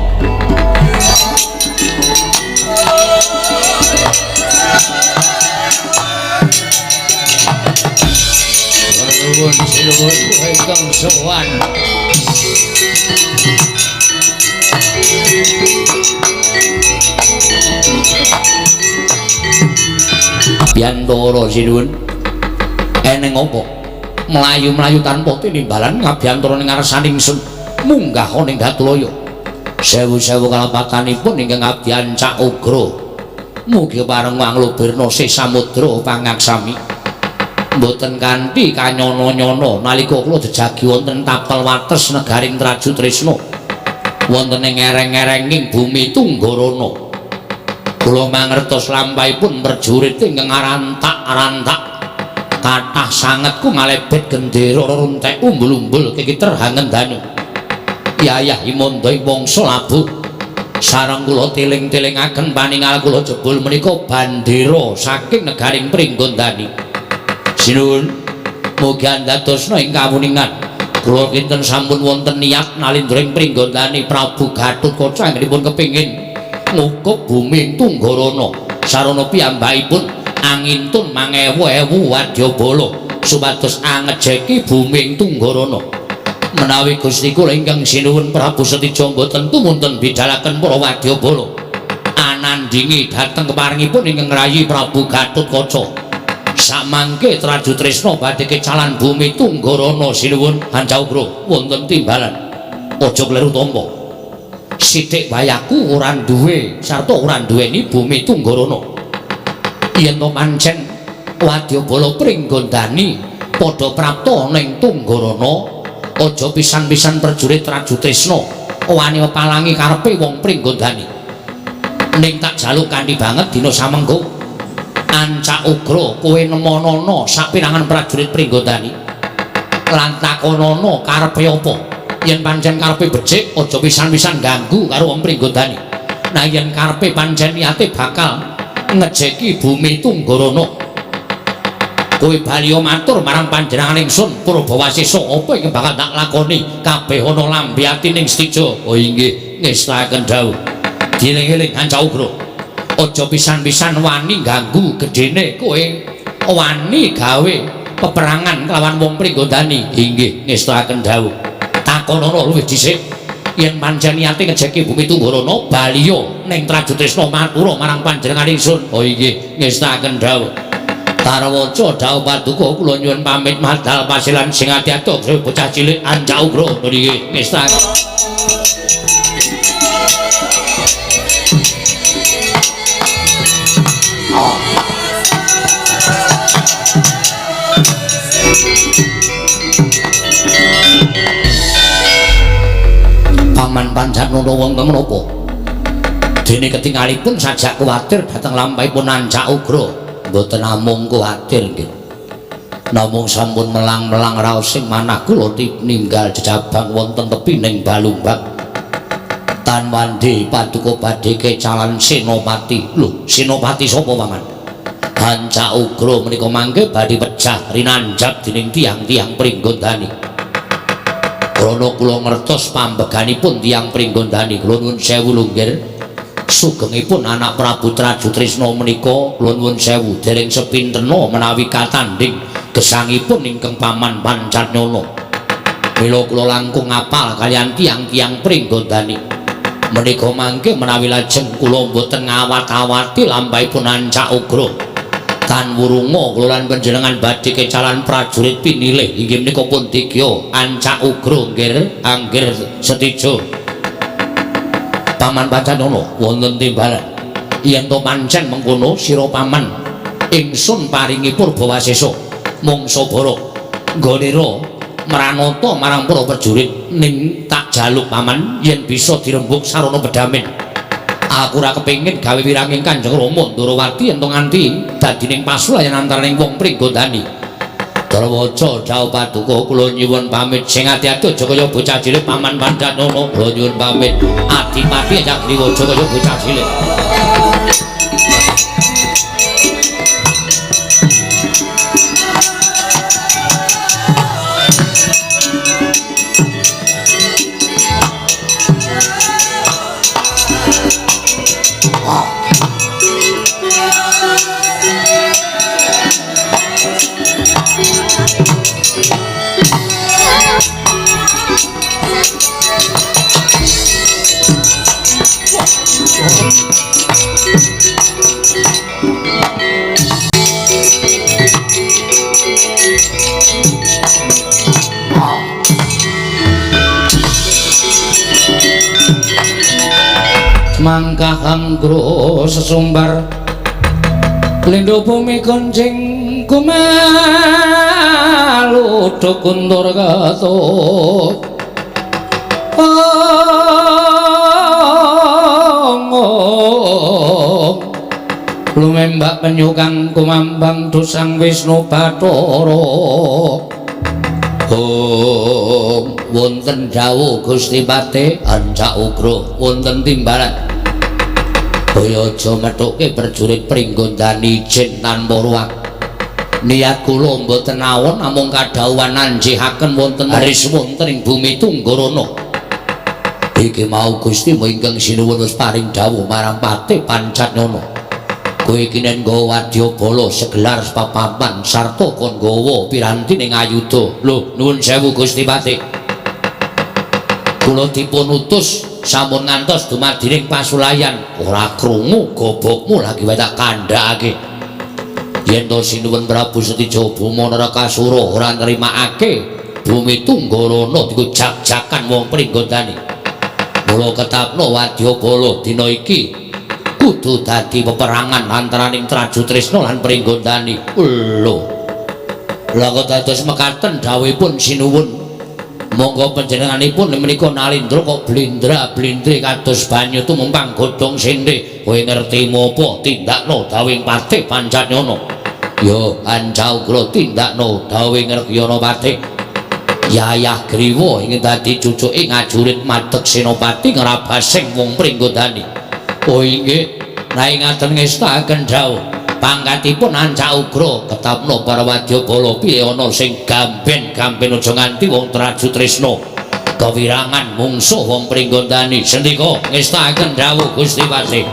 Nuwun sinuwun ingkang sowan. Biantara sinuwun eneng apa mlayu-mlayu tanpa tinimbalan ngabiyantara ning ngarsaning ingsun munggah ning Datulaya. Sewu-sewu kalepatanipun ingkang abdi ancak ugra. Mugi pareng wanglubirna sih samudra pangaksami. Mboten kanthi kanyono-nyono nalika kula jejagi wonten tapel wates negaring Trajutrisna. Wonten ing ereng-erenging bumi Tunggarana. Kula mangertos lampahipun prajurit ingkang arantak-arantak. Kathah sanget ku ngalebet gendera runtek umbul-umbul kikiter hangendanu. Yayah Imanda ing wangsa labuh. Sareng kula tiling-tilingaken paningal kula jebul menika bandera saking negaring Pringgondani. Sinuwun, mugi andadosna ing kawuningan. Kula kinten sampun wonten niat nalindra ing Pringgondani Prabu Gatotkaca anggenipun kepingin ngukup bumi ing Tunggarana. Sarana piyambakipun angintun mangewu-ewu wadyabala supados angejeki bumi ing Tunggarana. Menawi Gusti kula ingkang sinuwun Prabu Setija mboten tumunten bidalaken para wadyabala. Anandha Nandingi dhateng keparingipun ingkang rayi Prabu Gatotkaca. Samangke Trajutrisna badhe kecalan bumi Tunggarana sinuwun Hanca Ugra wonten timbalan. Aja kleru tampa. Sithik wae aku ora duwe sarta ora duweni bumi Tunggarana. Yen to pancen wadyabala Pringgondani padha prapta ning Tunggarana, aja pisan-pisan prajurit Trajutrisna wani palangi karepe wong Pringgondani. Ning tak jaluk kanthi banget dina samengko Ancak Ugra kowe nemonana sapirangan prajurit Pringgondani lan takonana karepe apa. Yen pancen karepe becik aja pisan-pisan ganggu karo wong Pringgondani. Nah yen karepe pancen niate bakal ngejeki bumi Tunggarana, kowe bali matur marang panjenengan ingsun Purbawasesa apa ingkang bakal tak lakoni kabeh ana lambe atining Setija. Oh inggih ngestakaken dawuh. Dieling-eling Hanca Ugra, aja pisan-pisan wani ganggu gedene kowe wani gawe peperangan kelawan wong Pringgondani. Inggih ngestakaken dawuh. Takonana luwih dhisik yen pancen niate ngejeki bumi Tunggarana baliya ning Trajutrisna matura marang panjenengan ingsun. Oh inggih ngestakaken dawuh. Tarwaca dawuh paduka kula nyuwun pamit madal pasilan sing ati-ati bocah cilik Hanca Ugra. Nggih ngestakaken. Paman Pancatnana wonten menapa? Dene ketingalipun sajak kuwatir dhateng lampahipun Ancak Ugra. Mboten namung kuwatir nggih. Namung sampun melang-melang raos sing manah kula ninggal jejabang wonten tepining Balumbang. Tan wandi paduka badhe kecalan Senopati. Lho, Senopati sapa, Paman? Ancak Ugra menika mangke badhe pejah rinanjab dening tiyang-tiyang Pringgondani. Krana kula ngertos pambeganipun tiyang Pringgondani, kula nuwun sewu lunggir. Sugengipun anak Prabu Trajutrisna menika kula nuwun sewu dereng sepintena menawi katandhing gesangipun ingkang Paman Pancatnana. Mila kula langkung ngapal kaliyan tiyang-tiyang Pringgondani. Menika mangke menawi lajeng kula mboten ngawat-awati lampahipun Ancak Ugra. Tan wurunga kula lan panjenengan badhe kecalan prajurit pinilih inggih menika pun digya Ancak Ugra nggir anggir setija. Paman Pancatnana wonten timbalan. Yen to pancen mengkono sira paman ingsun paringi Purbawasesa mangsa bara nggonira mranata marang para prajurit ning tak jaluk paman yen bisa dirembug sarana pedamen. Aku ora kepengin gawe wiranging Kanjeng Rama Ndorowati yen to nganti dadining pasulayan antaraning wong Pringgondani. Darwaca dawuh paduka kula nyuwun pamit sing ati-ati aja kaya bocah cilik Paman Pancatnana. Kula nyuwun pamit adipati Cakriwa aja kaya bocah cilik. Mangkah anggra sesumbar lindho bumi koncing kumalu kuntur ketuk lumembak penyu kang kumambang dosang Wisnu Bathara. Om wonten dawuh Gusti Pate Ancak Ugra wonten timbalan. Kaya aja methuke prajurit Pringgondani jin tanpa ruwak. Niat kula mboten awon namung kadhawuhan nanjihaken wonten haris wonten ing bumi Tunggarana. Iki mau Gusti ingkang sinuwun wis paring dawuh marang Patih Pancatnana. Kowe iki nen nggawa wadyabala segelar papapan sarta kon nggawa piranti ning ayuda. Lho nuwun sewu Gusti Patih. Kula dipun utus Sampun ngantos dumadining pasulayan. Ora krungu gobokmu lagi wae tak kandhakake. Yen to Sinuwun Prabu Setija Boma Narakasura ora nrimakake bumi Tunggarana diku jak-jakan wong Pringgondani. Mula ketapno wadyabala dina iki kudu dadi peperangan antaraning Trajutrisna lan Pringgondani. Lho. Lah kok dados mekaten dawuhipun Sinuwun. Monggo panjenenganipun menika nalindra kok blindra-blindre kados banyu tumempang godhong sende. Kowe ngerti apa tindakno dawuhing Patih Pancatnyana? Ya Ancaugra tindakno dawuhing Regyana Patih. Yayah Griwa ingkang dadi cucuke ngajurit madeg senopati ngrabasing wong Pringgondani. Oh inggih, rai ngaten ngestakaken dawuh. Pangkatipun Ancaugra ketapno para wadyabala piye ana sing gamben-gamben aja nganti wong Trajutrisna kewirangan mungsuh wong Pringgondani. Sendika ngestakaken dawuh Gusti Patih.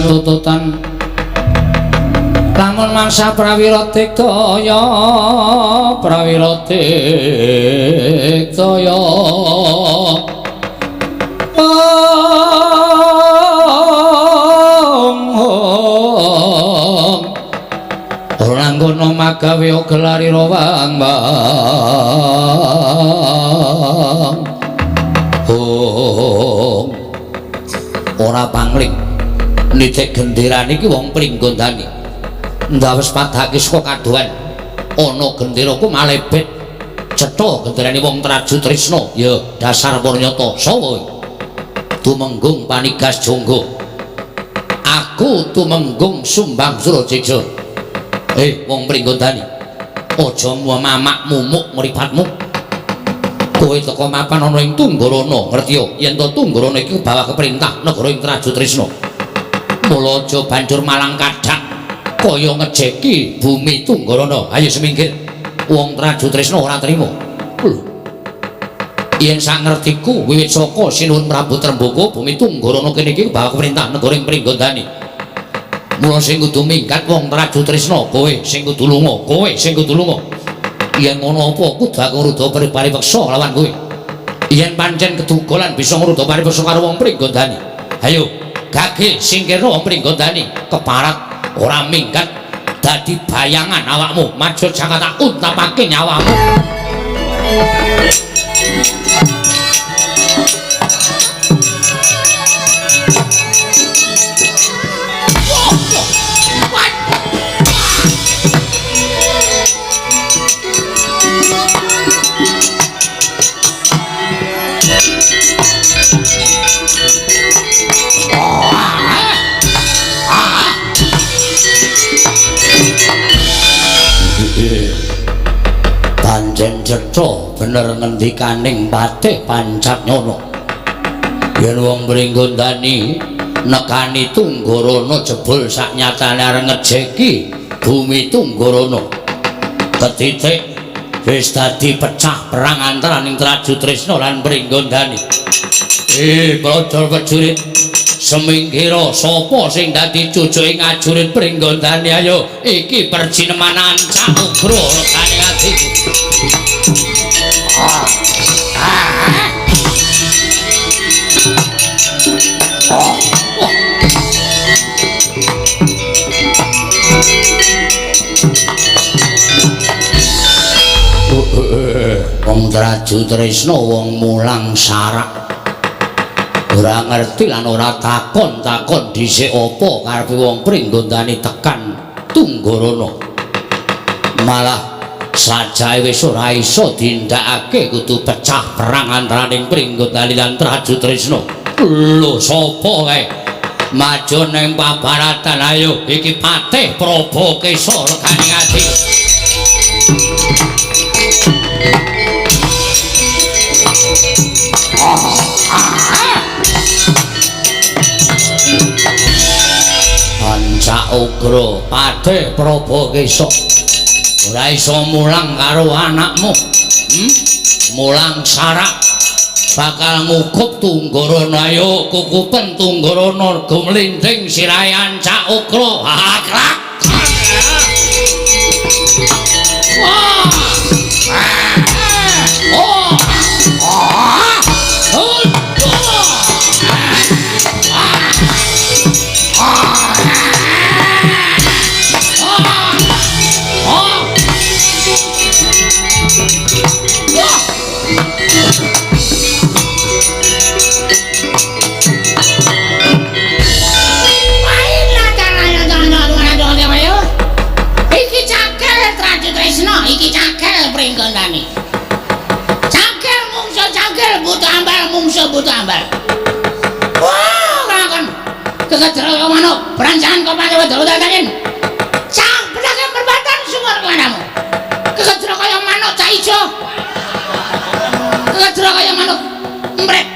Tututan lamun mangsa prawira tiktaya, prawira tiktaya. Ora ngono magawe gelari rawang bang. Oh, ora pangling nitik genderane iki wong Pringgondani. Ndawes padhake saka kadohan ana gendera ku malebet cetha genderane wong Trajutrisna. Ya dasar purnyata sapa kowe? Tumenggung Panigas Jonggo. Aku Tumenggung Sumbang Surajeja. Wong Pringgondani, aja mamak mumuk mripatmu. Kowe teka mapan ana ing Tunggarana, ngerti ya? Yen to Tunggarana iki bawah keperintah negara ing Trajutrisna. Mula aja banjur malang kadhak kaya ngejeki bumi Tunggarana. Ayo seminggir. Wong Trajutrisna ora trima. Lho. Yen sak ngertiku wiwit saka Sinuwun Prabu Trembaka bumi Tunggarana kene iki bawah keperintah negara ing Pringgondani. Mula sing kudu minggat wong Trajutrisna, kowe sing kudu lunga, kowe sing kudu lunga. Yen ngono apa kudu aku ngruda paripeksa lawan kowe. Yen pancen keduga lan bisa ngruda paripeksa karo wong Pringgondani. Ayo gage singkirna wong Pringgondani, keparat ora minggat dadi bayangan awakmu, maju jangan tak untapake nyawamu. Pancen cetha bener ngendikaning Patih Pancatnyana. Yen wong Pringgondani nekani Tunggarana jebul saknyatane arep ngejeki bumi Tunggarana. Ketitik wis dadi pecah perang antaraning Trajutrisna lan Pringgondani. Praja prajurit semingkira sapa sing dadi cucuke ngajurit Pringgondani? Ayo iki perjineman Ancak Ugra regane atiku. Wong Trajutrisna wong mulang sarak ora ngerti lan ora takon-takon dhisik apa karepe wong Pringgondani tekan Tunggarana. Malah sajae wis ora iso dindakake kudu pecah perang antaraning Pringgondani lan Trajutrisna. Lho sapa kae? Maju ning pabaratan ayo iki Patih Prabokesa regane ati. Ugra padhe Prabu Kesa. Ora iso mulang karo anakmu. Mulang sarak bakal ngukup Tunggarana. Ayo kukupen Tunggarana gumlinding sirahe ancak Ugra. Haklak. Wah. Oh. Iki cakil pringgondane. Cakil mungsu cakil buta ambal mungsu buta ambal. Wah, lakon. Kegejero kaya manuk, branjangan kok pancen wedal datakin. Cak pedagang perbatan sumur kelanamu. Kegejero kaya manuk cak ijo. Kegejero kaya manuk mret.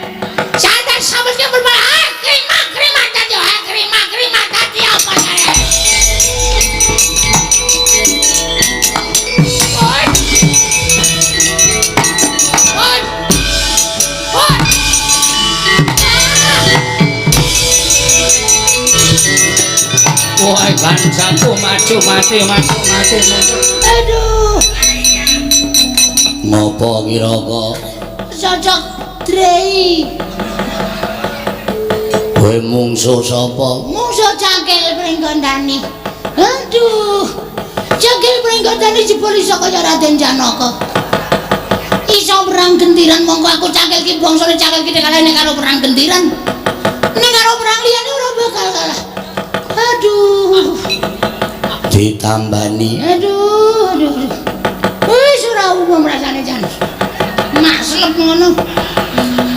Santan sambet ke berbal. Krimak krimak tadi, krimak krimak tadi apa jare? Woi, kancaku maju mati maju mati. Aduh. Ngopo kira-kira? Cocok drei. Kowe mungsu sapa? Mungsu cangkel pringgondane. Aduh. Cangkel pringgondane jebul iso kaya Raden Janaka. Iso perang gentiran mongko aku cangkel ki bangsane cangkel ki kalahne karo perang gentiran. Ning karo perang liyane ora bakal kalah. Aduh. Ditambani. Aduh, aduh, aduh. Wis ora umum rasane jan. Makslep ngono.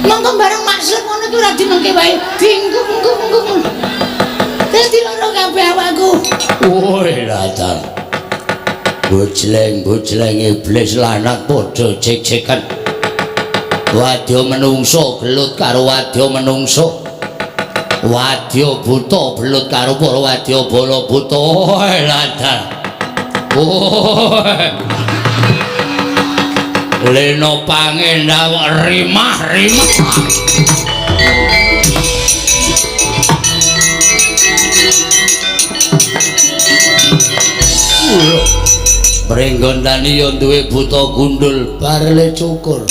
Mongko bareng makslep ngono ki ora dinengke wae. Dingkuk-ngkuk-ngkuk. Dadi lara kabeh awakku. Woi, latar. Bojleng-bojleng iblis lanat padha jek-jekan. Wadya menungso gelut karo wadya menungso. Wadya buta belut karo para wadya bala buta. Oi latar. Oi. Lena pangendah rimah-rimah. Pringgondani yo duwe buta gundul barle cukur.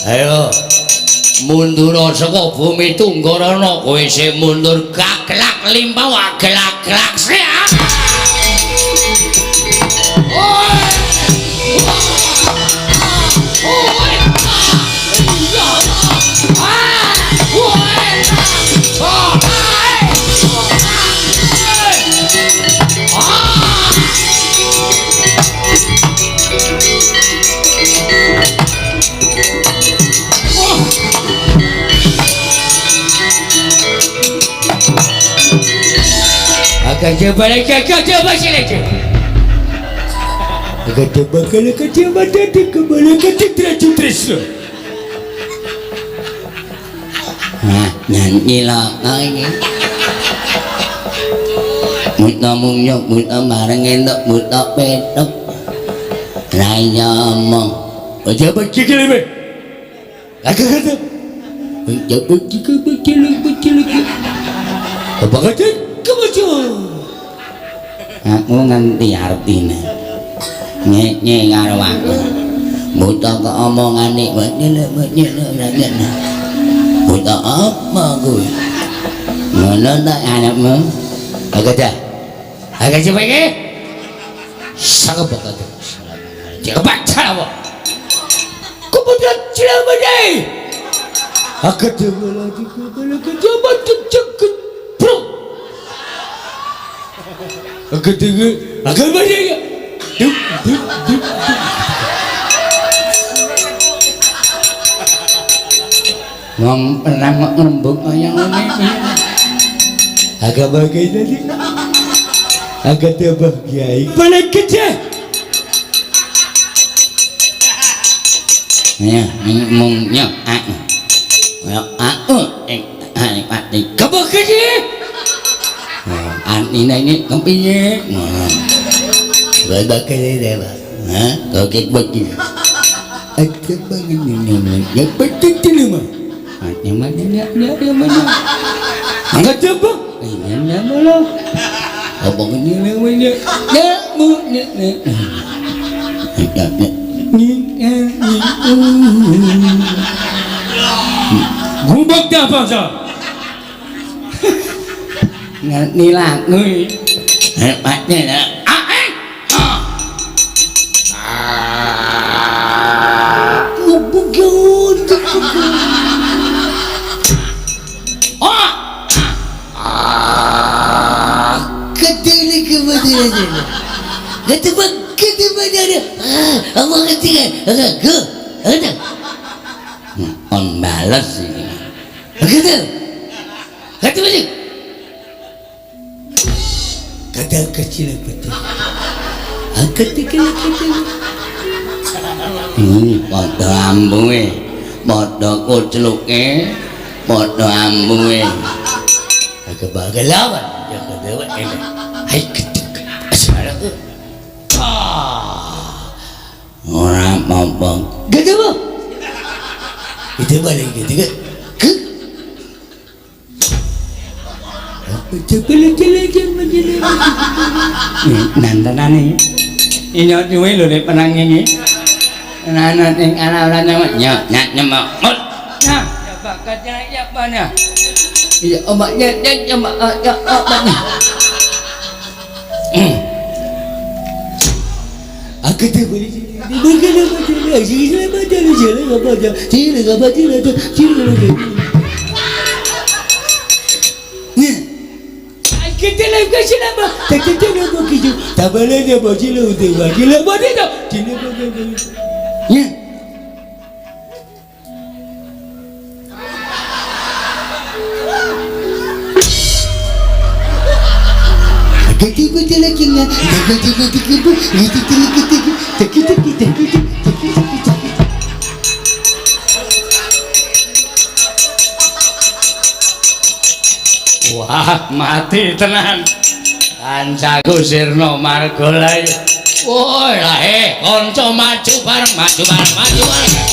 Ayo mundur saka bumi Tunggarana, kowe isih mundur gaglak limpah waglak-glak sik. Nyanyi lah iki. Muta munyuk muta bareng entuk muta petuk. Ra nyomong. Aja becikil be. Agak-agak. Aja becikil becikil becikil. Apa kata? Kebaca. Aku ngerti artine. Nye-nye karo aku. Buta kok omongane nyelek-nyelek. Buta apa kowe? Ngono ta anakmu? Agak dah. Agak coba iki. Sangat bakat. Cepat apa? Kemudian cilamane. Agak coba lagi coba cek bro. Agak tiga, agak banyak ya. Dup, dup, dup, dup. Wong perang kok ngrembug kaya ngene iki. Agak bahagia tadi. Agak bahagia. Balik kerja. Ya, mung nyok aku. Ya aku ing pati. Kebak kerja. Anine ini kepiye? Ngono. Bae dewa. Hah? Kok begini. Ada bangun ya betul mah. Mana ya ya mana. Angkat coba. Ini ya mana? Apa ini namanya? Ya mu ya ya. Ya ya. Gubuk apa sa? Ngerti lagu. Hebatnya ya. On bales ini. Begitu. Kata kata kecil betul. Kecil kecil. Padha ambuhe, padha kucluke, padha ambuhe. Kebagelawan ya kedewa ini. Hai ketik. Ora apa-apa. Gitu apa? Gitu balik gitu ke. Nantanane. Inyo duwe lho nek penang iki. Nana ing ala-ala nyamak nyak nyak nyemak. Nah, ya bakatnya ya banyak. Iya, omaknya nyak nyemak ya omaknya. Aku tuh boleh Wah, mati tenan. Kancaku sirna marga layu. Woi lah kanca maju bareng, maju bareng, maju bareng.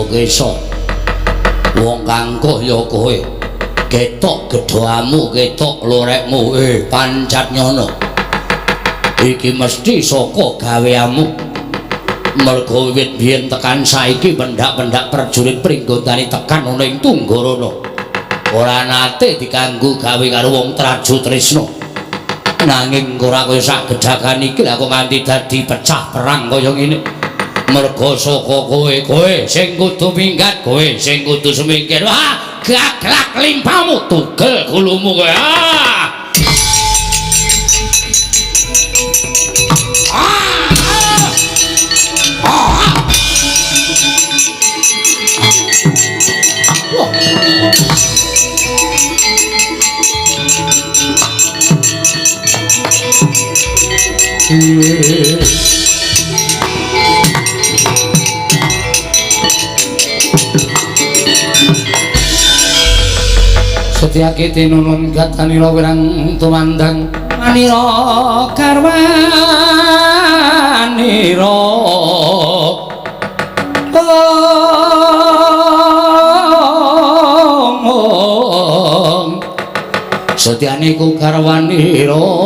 Kesa wong kangkuh ya kowe ketok gedhamu ketok lorekmu pancat nyono iki mesti saka gaweanmu mergo wiwit biyen tekan saiki pendak-pendak prajurit Pringgondani tekan ana ing Tunggarana ora nate dikanggo gawe karo wong Traju Tresna nanging ora kaya sak gedhakan iki lha kok nganti dadi pecah perang kaya ngene. Mergo saka kowe, kowe sing kudu minggat, kowe sing kudu semingkir. Wah, gaglak limpamu tugel gulumu kowe. Ah. Ah. Ah. Wah. Setyaki tinunun gatanira wirang tumandang manira karwanira ong setyane ku karwanira ong.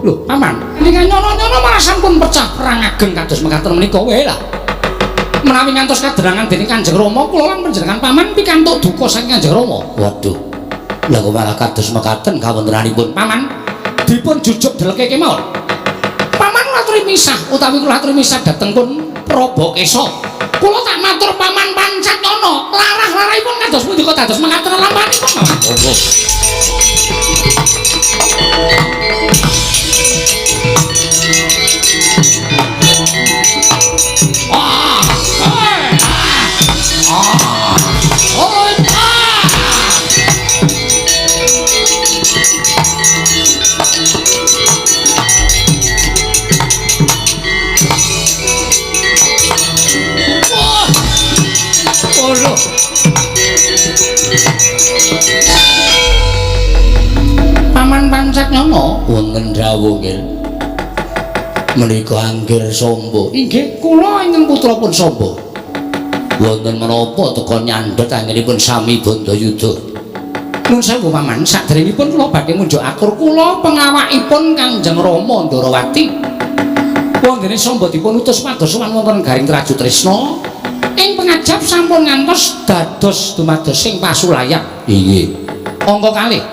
Lho paman nika nyono-nyono malah sampun pecah perang ageng kados mekaten menika wae lah. Menawi ngantos kaderangan dening Kanjeng Rama kula lan panjenengan paman pikantuk duka saking Kanjeng Rama. Waduh. Lha kok malah kados mekaten kawontenanipun paman dipun jujuk deleke kemawon. Paman kula aturi misah utawi kula aturi misah dhateng pun Probokesa. Kula tak matur Paman Pancatnana, larah-larahipun kados pundi kok dados mekaten lampanipun, Paman? Monggo. Ah! Eh! Ah! Oh! Ah! Wah! Waduh. Paman Pancatnana Wonten dawuh nggih. Menika Anggir Samba. Inggih, kula ingkang putra pun Samba. Wonten menapa teka nyandhet anggenipun sami Bandayuda? Nun sewu Paman, saderengipun kula badhe ngunjuk atur kula pengawakipun Kanjeng Rama Ndarawati. Wondene Samba dipun utus pados sowan wonten Garing Trajutrisna. Ing pengajap sampun ngantos dados dumados sing pasulayan. Inggih. Angka kalih.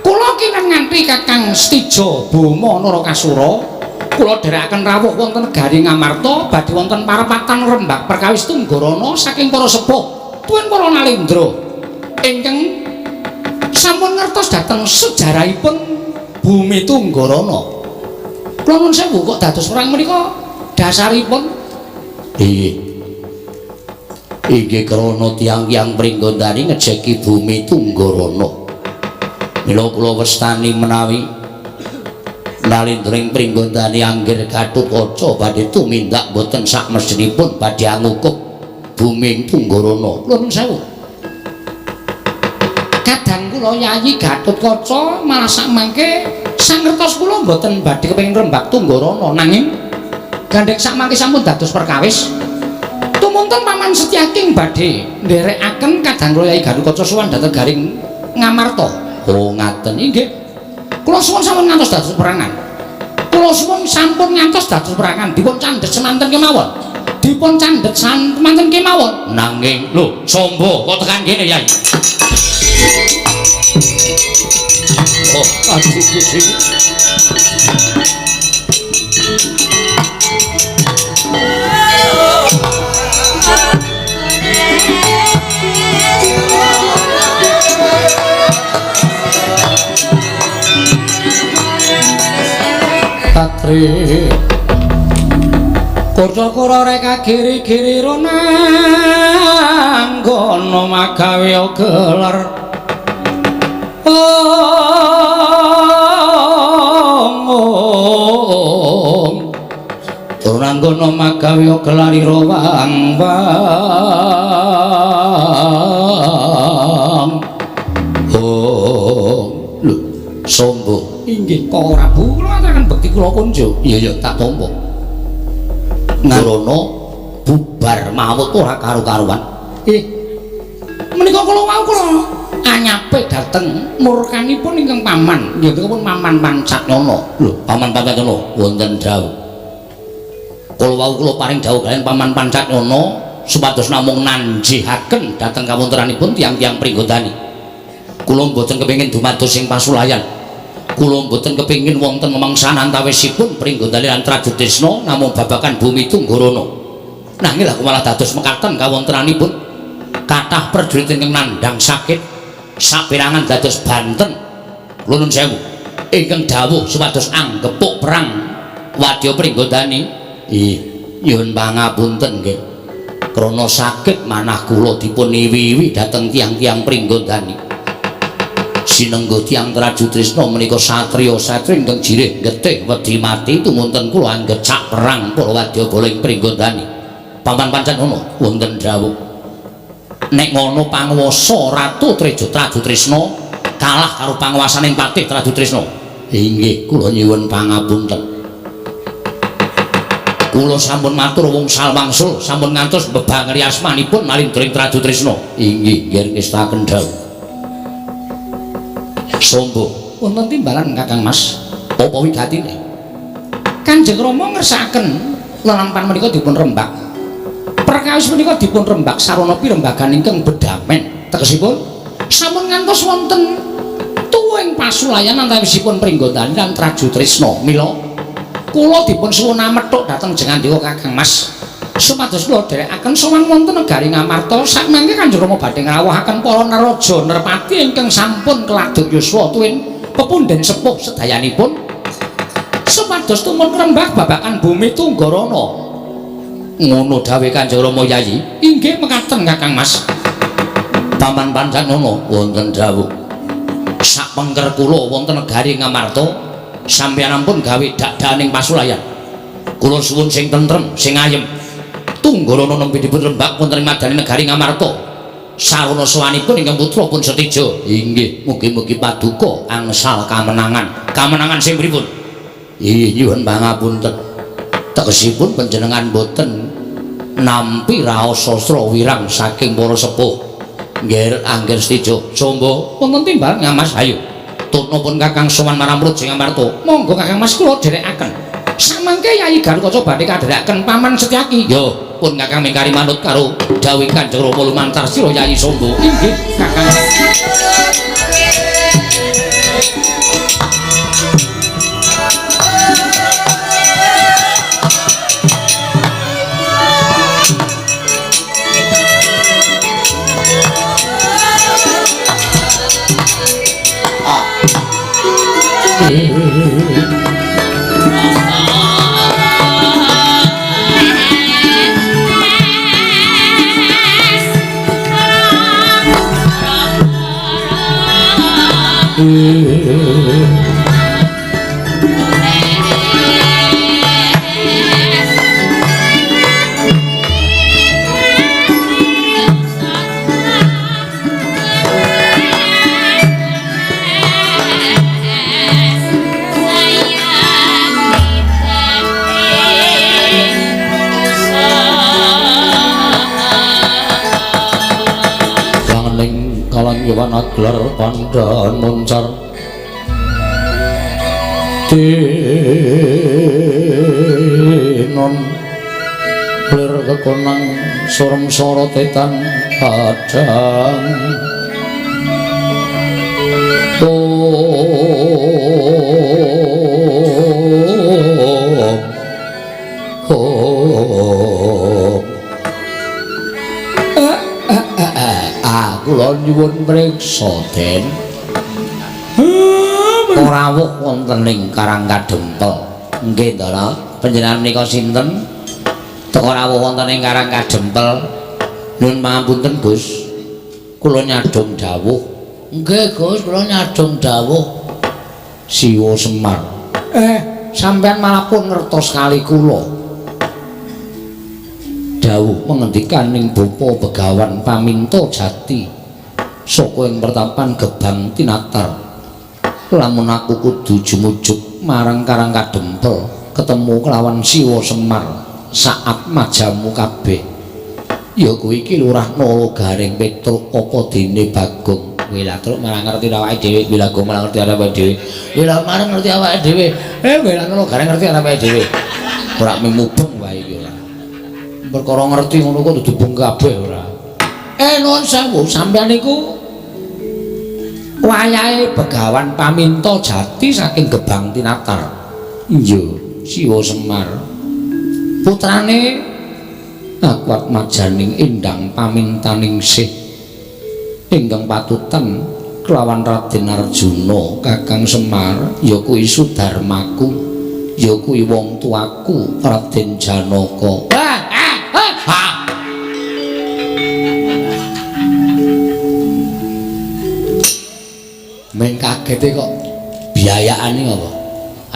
Kula kinten nganti Kakang Setija Boma Narakasura. Kula dherekaken rawuh wonten Garing Ngamarta badhe wonten parepatan rembag perkawis Tunggarana saking para sepuh tuwin para nalendra ingkang sampun ngertos dhateng sejarahipun bumi Tunggarana. Kula nuwun sewu kok dados perang menika dasaripun Inggih. Inggih krana tiyang-tiyang Pringgondani ngejeki bumi Tunggarana. Mila kula wastani menawi nalindring Pringgondani Anggir Gatotkaca badhe tumindak boten sakmestinipun badhe angukup bumi Tunggarana. Kula nuwun sewu. Kadang kula Yayi Gatotkaca malah sakmangke sangertos kula mboten badhe kepengin rembag Tunggarana nanging gandheng sakmangke sampun dados perkawis. Tumunten Paman Setyaking badhe nderekaken kadang kula Yayi Gatotkaca sowan dhateng Garing Ngamarta. Oh ngaten. Inggih. Kula suwun sampun ngantos dados perangan. Kula suwun sampun ngantos dados perangan. Dipun candhet semanten kemawon. Dipun candhet semanten kemawon. Nanging lho, Samba kok tekan kene, Yai? Oh, aduh Gusti. Katri Kurca-kura reka giri-giri ronanggono magawe gelar. Om Ronanggono magawe gelar ira wang wang. Oh, lho, Samba. Inggih, kok ora Bu, kula aturaken bekti kula kunjuk. Iya ya, tak tampa. Ngarana bubar mawut ora karu-karuan. Menika kula wau kula anyape dhateng murkanipun ingkang paman, nggih pun Paman Pancatnana. Lho, Paman Pancatnana wonten dawuh. Kula wau kula paring dawuh kaliyan Paman Pancatnana supados namung nanjihaken dhateng kawontenanipun tiyang-tiyang Pringgondani. Kula mboten kepengin dumados sing pasulayan. Kula mboten kepengin wonten memangsan antawisipun Pringgondani lan Trajutrisna namung babagan bumi Tunggarana. Nanging lha malah dados mekaten kawontenanipun kathah prajurit ingkang nandhang sakit saperangan dados banten. Kula nuwun sewu ingkang dawuh supados anggepuk perang wadya Pringgondani. Ih, nyuwun pangapunten nggih. Krana sakit manah kula dipun iwi-iwi dhateng tiyang-tiyang Pringgondani. Sinengga tiyang Trajutrisna menika satriya-satri ingkang jirih getih wedi mati tumunten kula anggecak perang para wadyabala ing Pringgondani. Paman Pancatnana wonten dawuh. Nek ngono panguwasa Ratu Trajutrisna kalah karo panguwasaning Patih Trajutrisna. Inggih, kula nyuwun pangapunten. Kula sampun matur wungsal wangsul sampun ngantos mbebangeri asmanipun nalindring Trajutrisna. Inggih, nggih ngestaken dawuh. Samba, Wonten timbalan Kakang Mas. Apa wigatine? Kanjeng Rama ngersakaken lelampan menika dipun rembag. Perkawis menika dipun rembag sarana pirembagan ingkang bedamen. Tegesipun sampun ngantos wonten tuwing pasulayan antawisipun Pringgondani lan Trajutrisna. Mila kula dipun suwun amethuk dhateng Jengandika Kakang Mas. Supados kula dherekaken sowan wonten negari Ngamarta sakmangke Kanjeng Rama badhe ngrawuhaken para neraja nerpati ingkang sampun keladuk yuswa tuwin pepundhen sepuh sedayanipun supados tumun ngrembak babagan bumi Tunggarana. Ngono dawuhe Kanjeng Rama Yayi. Inggih mekaten Kakang Mas. Paman Pancanana wonten dawuh. Sakpengker kula wonten negari Ngamarta sampeyan ampun gawe dakdaning pasulayan. Kula suwun sing tentrem, sing ayem. Tunggarana nembe dipun rembak wonten ing madani negari Ngamarta. Sarana sowanipun ingkang putra pun setija. Inggih, mugi-mugi paduka angsal kamenangan. Kamenangan sing pripun? Inggih, nyuwun pangapunten. Tegesipun panjenengan boten nampi raos sastra wirang saking para sepuh. Nggih, angger setija. Sombo wonten timbal Ngamas ayo. Tutna pun Kakang sowan marang Praja Ngamarta. Monggo Kakang Mas kula dherekaken. Samangke Yayi Garukaca badhe kadherekaken Paman Setyaki. Yo, pun Kakang mingkari manut karo dawuh Kanjeng Rama lumantar sira Yayi Sombo. Inggih, Kakang. Kalang gelar pandhan moncar tinon lir kekonang sorem sorotetan padang om kula nyuwun mriksa Den. Rawuh wonten ing Karang Kadempel. Nggih, Ndara. Panjenengan menika sinten? Teka rawuh wonten ing Karang Kadempel. Nyuwun pangapunten, Gus. Kula nyadhong dawuh. Nggih, Gus, kula nyadhong dawuh. Siwa Semar. Sampeyan malah pun ngertos kali kula. Dawuh mengendikaning Bapa Begawan Paminto Jati saka ing pertapan Gebang Tinatar. Lamun aku kudu jumujuk marang Karang Kadempel ketemu kelawan Siwa Semar saat majamu kabeh. Ya kuwi iki Lurah Nala Gareng Petruk apa dene Bagong. Wilatruk malah ngerti awake dhewe, Wilagong malah ngerti awake dhewe. Wila marang ngerti awake dhewe. Wila Nala Gareng ngerti awake dhewe. Ora mubeng wae iki ora. Perkara ngerti ngono kok dubung kabeh ora. Nuwun sewu, sampeyan niku wayahe Begawan Paminto Jati saking Gebang Tinatar. Iya, Siwa Semar. Putrane aku atmajaning Endang Pamintaningsih ingkang patutan kelawan Raden Arjuna. Kakang Semar ya kuwi Sudarmaku, ya kuwi wong tuaku Raden Janaka. Men kagete kok biayakane apa?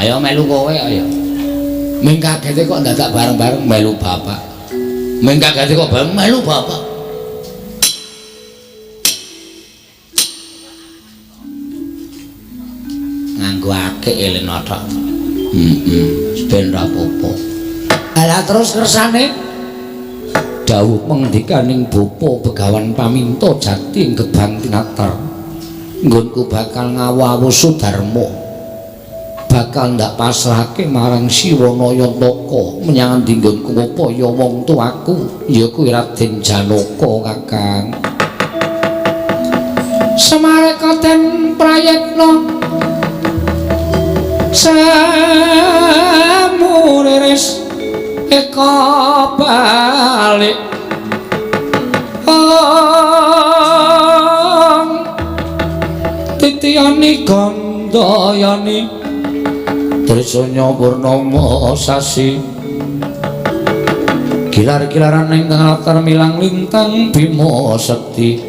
Ayo melu kowe ayo. Men kagete kok dadak bareng-bareng melu bapak. Men kagete kok bareng melu bapak. Nganggo akik eleno tok. Heeh, ben ra apa-apa. Lah terus kersane dawuh pengendikaning Bapa Begawan Paminto Jati ing Gebang Tinatar. Nggonku bakal ngawu-awu Sudarma, bakal ndak pasrahke marang Siwa Nayantaka menyang endi nggonku apa ya wong tuaku ya kuwi Raden Janaka. Kakang Semareka den prayitna samuriris eka Yani Gandayani Trisanya Purnama sasi gilar-gilaran ingkang latar milang lintang Bima Sekti.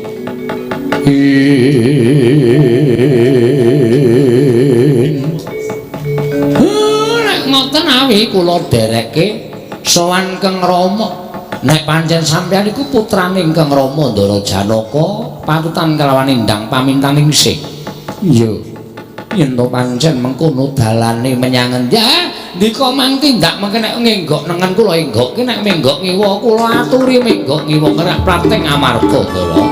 Nek ngoten awi kula dereke sowan Kang Rama. Nek pancen sampeyan iku putrane Kang Rama Ndara Janaka patutan kelawan endang pamintaning sih. Iya. Yen to pancen mengkono dalane menyang endi? Ndika mang tindak mengke nek ngenggok nengen kula enggokke, nek menggok ngiwa kula aturi menggok ngiwa kerak plateng amarga Ndara.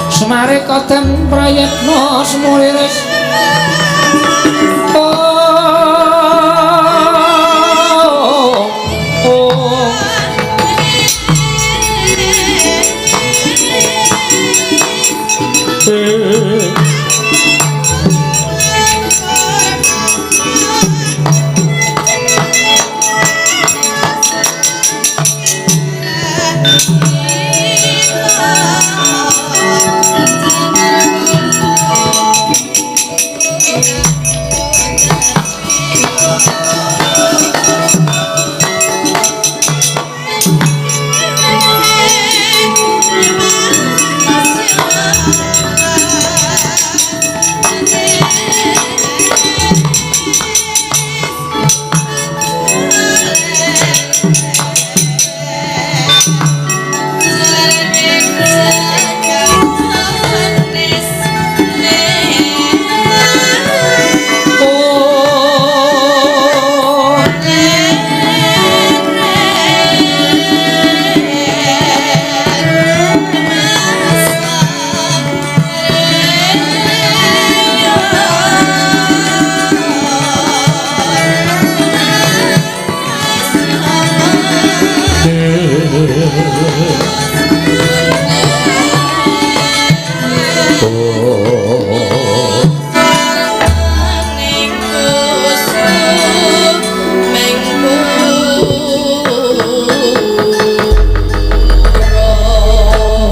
Semare koten prayitna semuliris.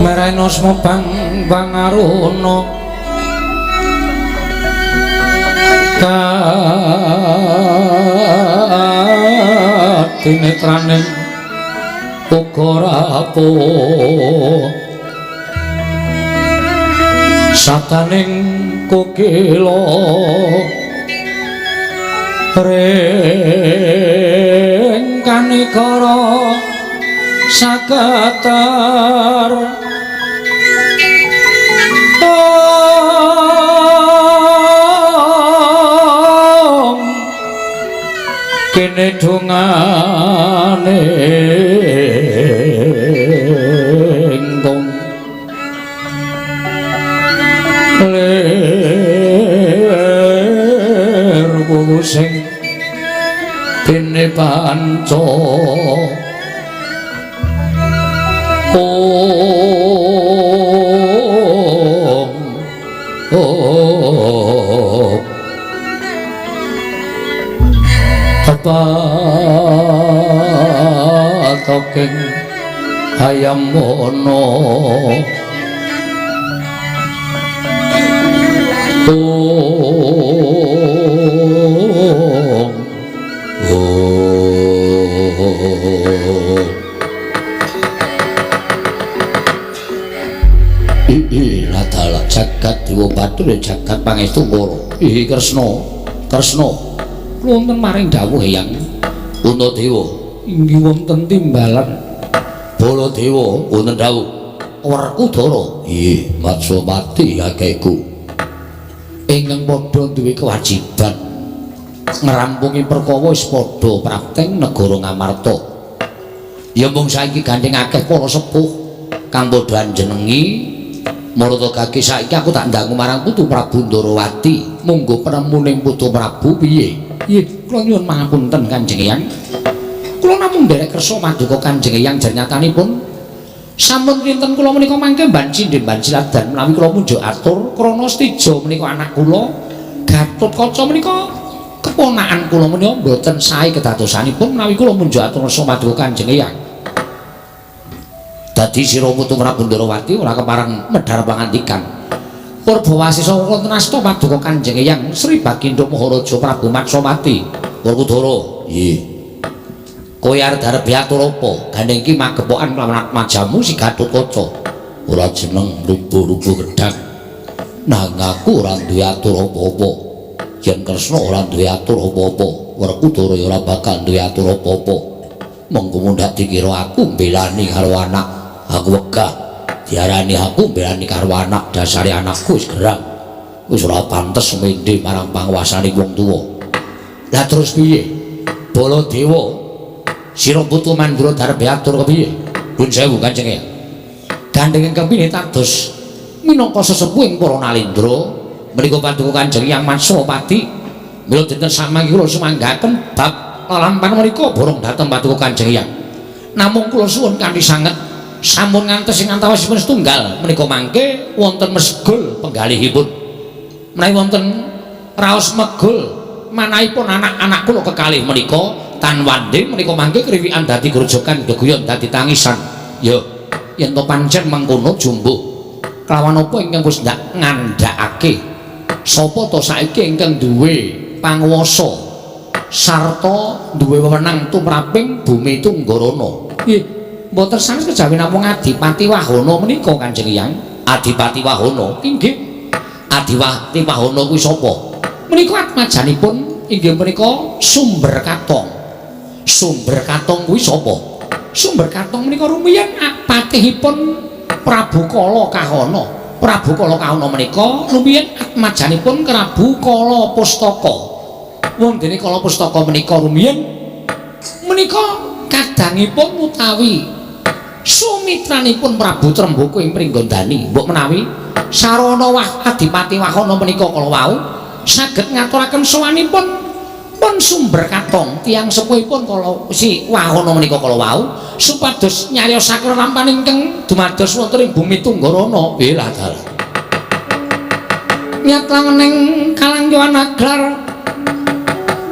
Merainosmo bang bangaruna katinetraning uga rapuh sataning kokila ring kanikara sakatar kene dongane engkong lir sing dene panca om patoking hayam wono om om adalah jagat dewa batur jagat pangestu koro. Ihi Kresna, Kresna wonten maring dawuh Eyang Puntadewa inggih wonten timbalan Baladewa wonten dawuh Werkudara. Nggih Matswapati kakekku ingkang padha duwe kewajiban ngrampungi perkara wis padha prapteng negara Ngamarta. Ya mung saiki gandeng akeh para sepuh kang padha anjenengi marata gage saiki aku tak ndangu marang Putu Prabu Ndarawati. Monggo penemuning Putu Prabu piye? Nggih, kula nyuwun pangapunten Kanjeng Eyang. Kula namung nderek kersa paduka Kanjeng Eyang jernyatanipun sampun kinten kula menika mangke banci ndemban siladan menawi kula munjuk atur krana Stija menika anak kula, Gatotkaca menika keponakan kula menika mboten sae kedadosanipun menawi kula munjuk atur kersa paduka Kanjeng Eyang. Dadi sira Putu Prabu Ndarawati ora kepareng medhar pangandikan. Purbawasisa wonten asta paduka Kanjeng Eyang Sri Bagindo Maharaja Prabu Matsomati. Werkudara, nggih. Kowe arep arep atur apa? Gandeng iki magepokan kelawan atmajamu si Gatotkaca. Ora jeneng rubuh-rubuh gedhang. Nang aku ora duwe atur apa-apa. Yen Kresna ora duwe atur apa-apa, Werkudara ya ora bakal duwe atur apa-apa. Monggo mundhak dikira aku mbelani karo anak. Aku wegah diarani aku mbelani karo anak, dasare anakku wis gerang. Wis ora pantes mendhe marang panguwasane wong tuwa. Lah terus piye? Baladewa, sira putu Mandura darbe atur kepiye? Nuwun sewu Kanjeng Eyang. Gandeng ingkang pinih tados minangka sesepuhing para nalendra menika paduka Kanjeng Eyang Matswapati. Mila dinten samangke kula sumanggaken bab lelampahan menika borong dhateng paduka Kanjeng Eyang. Namung kula suwun kanthi sanget sampun ngantos ing antawisipun setunggal menika mangke wonten mesgul penggalihipun. Menawi wonten raos megul manahipun anak-anak kula kekalih menika tan wande menika mangke kriwikan dadi grojogan geguyon dadi tangisan. Ya yen to pancen mengkono jumbuh kelawan apa ingkang wis ndak ngandhakake sapa to saiki ingkang duwe panguwasa sarta duwe wewenang tumraping bumi Tunggarana? Nggih, mboten sanes kejawi namung Adipati Wahana menika Kanjeng Eyang. Adipati Wahana? Inggih. Adipati Wahana kuwi sapa? Menika atmajanipun inggih menika Sumber Katong. Sumber Katong kuwi sapa? Sumber Katong menika rumiyin patihipun Prabu Kala Kahana. Prabu Kala Kahana menika rumiyin atmajanipun Prabu Kala Pustaka. Wondene Kala Pustaka menika rumiyin menika kadangipun utawi sumitranipun Prabu Tremboko ing Pringgondani. Mbok menawi sarana Adipati Wahana menika kala wau saged ngaturaken sowanipun pun Sumber Katong tiyang sepuhipun kala si Wahana menika kala wau supados nyariosaken lelampahan ingkang dumados wonten ing bumi Tunggarana. Bela dalah. Nyat langening kalangyoan aglar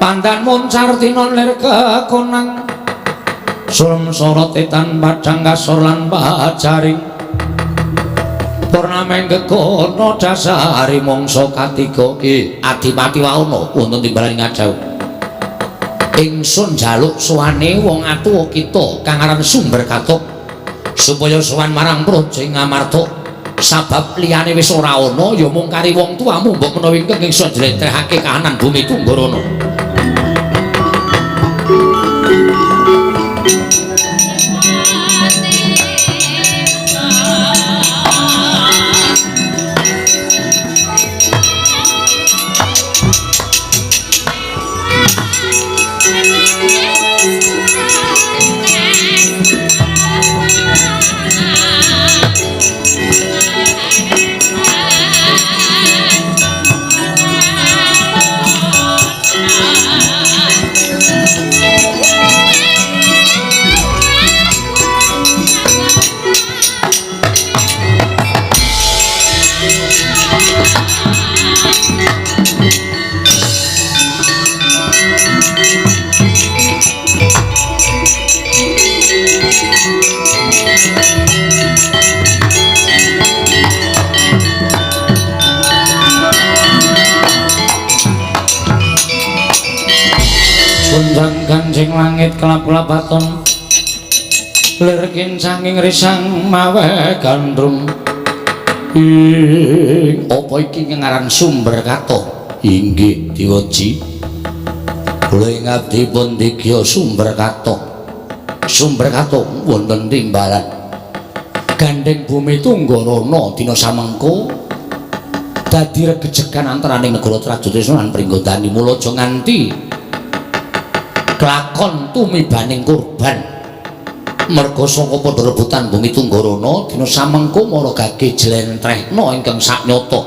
pandan moncar tinon lir kekonang sulem sorot etan padang kasor lan pajaring purnameng gegono dasari mangsa katiga. Adipati Wahana wonten timbalan ngajauh. Ingsun njaluk sowane wong atuwa kita kang aran Sumber Katong supaya sowan marang Praja Ngamarta, sabab liyane wis ora ana ya mung kari wong tuamu mbok menawa ingkang ingsun njlentrehake kahanan bumi Tunggarana. Gunjang ganjing langit kelap-kelapaton lir kincanging risang mawe gandrung. Ing apa iki ngaran Sumber Katong? Inggih Dewaji, kula ing abdi pun digya Sumber Katong. Sumber Katong wonten timbalan gandeng bumi Tunggarana dina samengko dadi regejegan antaraning negara Trajutrisna lan Pringgondani. Mula aja nganti kelakon tumibaning kurban merga saka padha rebutan bumi Tunggarana dina samengko mara gage jlentrehna ingkang saknyata.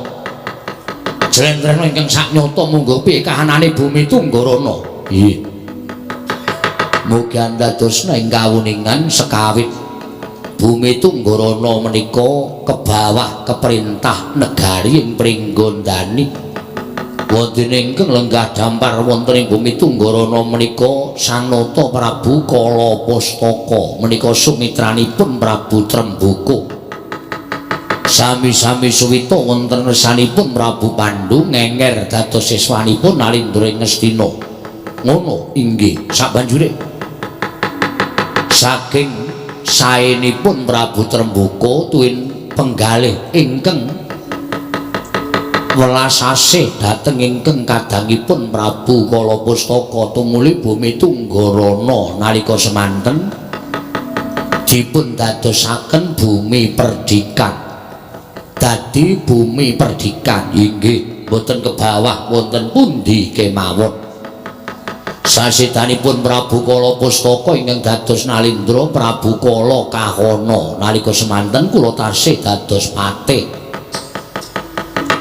Jlentrehna ingkang saknyata munggo piye kahanane bumi Tunggarana. Nggih. Mugi andadosna ing kawuningan sekawit bumi Tunggarana menika kebawah keperintah negari ing Pringgondani. Wonten ingkang lenggah dampar wonten ing bumi Tunggarana menika Sanata Prabu Kala Pustaka menika sumitranipun Prabu Tremboko. Sami-sami suwita wonten ngersanipun Prabu Pandu ngenger dados siswanipun Nalindra ing Ngastina. Ngono inggih sabanjure saking saenipun Prabu Trembuka tuwin penggalih ingkang welas asih dhateng ingkang kadangipun Prabu Kalapustaka tumuli bumi Tunggarana nalika semanten dipun dadosaken bumi perdikan. Dadi bumi perdikan inggih boten kebawah wonten pundi kemawon. Sasedanipun Prabu Kalapustaka ingkang dados Nalindra Prabu Kala Kahana nalika semanten kula tasih dados patih.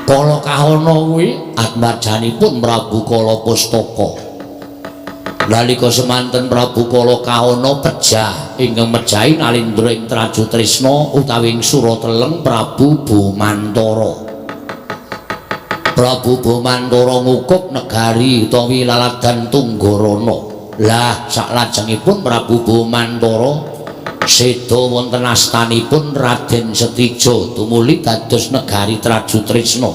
Kala Kahana kuwi atmajanipun Prabu Kalapustaka. Nalika semanten Prabu Kala Kahana pejah ingkang mejahi Nalindra ing Trajutrisna utawi ing Surateleng Prabu Bumantara. Prabu Bumantara ngukup negari utawi laladan Tunggarana. Lah saklajengipun Prabu Bumantara seda wonten astanipun Raden Setija tumuli dados negari Trajutrisna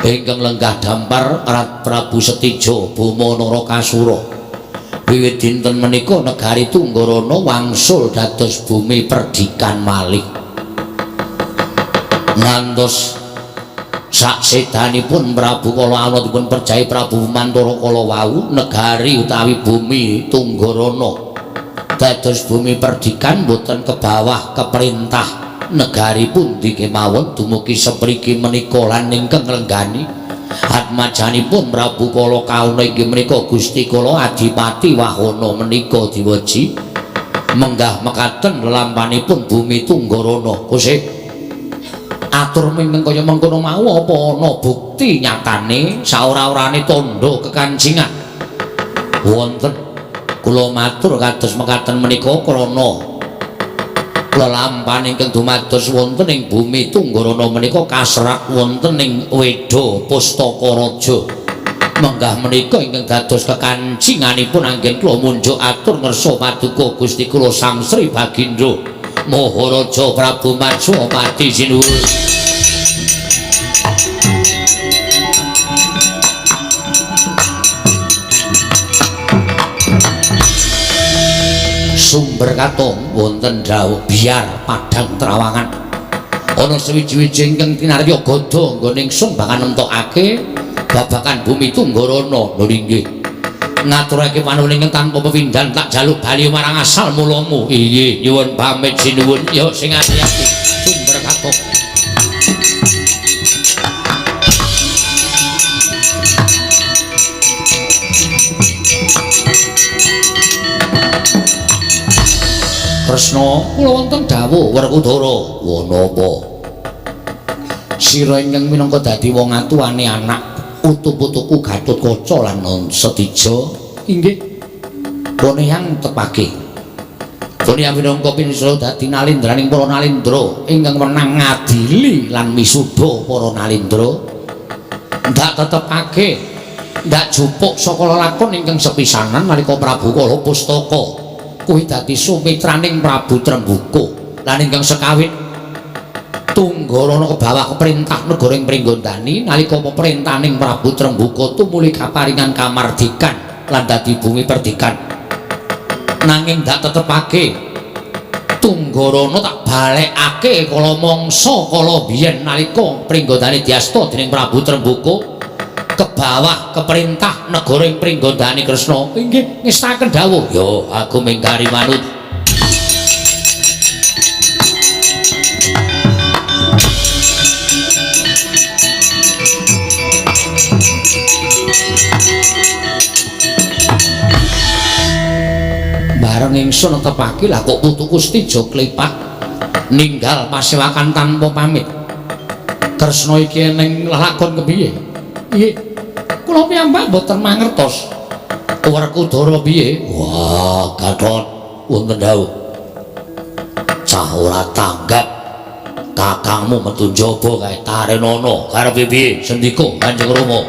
ingkang lenggah dampar Prabu Setija Boma Narakasura. Wiwit dinten menika negari Tunggarana wangsul dados bumi perdikan malih. Ngantos saksedanipun Prabu Kala Ana dipun perjahi Prabu Bumantara kala wau negari utawi bumi Tunggarana dados bumi perdikan boten kebawah keperintah negari pundi kemawon dumugi sepriki menika lan ingkang nglenggani atmajanipun Prabu Kala Kahana inggih menika Gusti Kala Adipati Wahana menika diweji menggah mekaten lelampanipun bumi Tunggarana. Kusih atur mingkeng kaya mengkono mau apa ana bukti nyatane saora-orane tandha kekancingan? Wonten kula matur kados mekaten menika krana lelampan ingkang dumados wonten ing bumi Tunggarana menika kaserat wonten ing Weda Pustaka Raja. Menggah menika ingkang dados kekancinganipun anggen kula munjuk atur ngersa paduka Gusti kula Sang Sri Bagindo Maharaja Prabu Matswapati sinuwun. Sumber katon wonten dawuh biar padang trawangan ana sewiji-wiji ingkang tinarya gada nggone ingsun bakal nemtokake babagan bumi Tunggarana. Lho inggih ngaturake panuwun ingkang tanpa pepindhan tak jaluk bali marang asal mulamu. Inggih nyuwun pamit sinuwun. Ya sing ati-ati sumber katon. Kresna kula wonten dawuh Werkudara. Wanapa? Sira ingkang minangka dadi wong atuwane anak putu-putuku Gatotkaca lan Setija inggih poneyang tepake. Poneyang minangka pinisra dadi nalindraning para nalindra ingkang wenang ngadili lan misuda para nalindra. Ndak tetepake, ndak jupuk saka lelakon ingkang sepisanan nalika Prabu Kalapustaka kuwi dadi sumitraning Prabu Trembuka lan ingkang sekawit Tunggarana kebawah keperintah negara ing Pringgondani nalika peperintahning Prabu Trembuka tumuli kaparingan kamardikan lan dadi bumi perdikan. Nanging ndak tetepake Tunggarana tak balekake kala mangsa kala biyen nalika Pringgondani diasta dening Prabu Trembuka kebawah keperintah negara ing Pringgondani. Kresna inggih ngestaken dawuh. Ya aku mingkari manut. Bareng ingsun netepake lah kok putuku Setija klipat ninggal pasewakan tanpa pamit. Kresna iki ning lelakon kepiye? Nggih. Kula piyambak mboten mangertos. Werkudara piye? Wah, Gatot wonten dawuh. Cah ora tanggap. Kakangmu metu njaba kae tarenono. Karepe piye? Sendika Kanjeng Rama.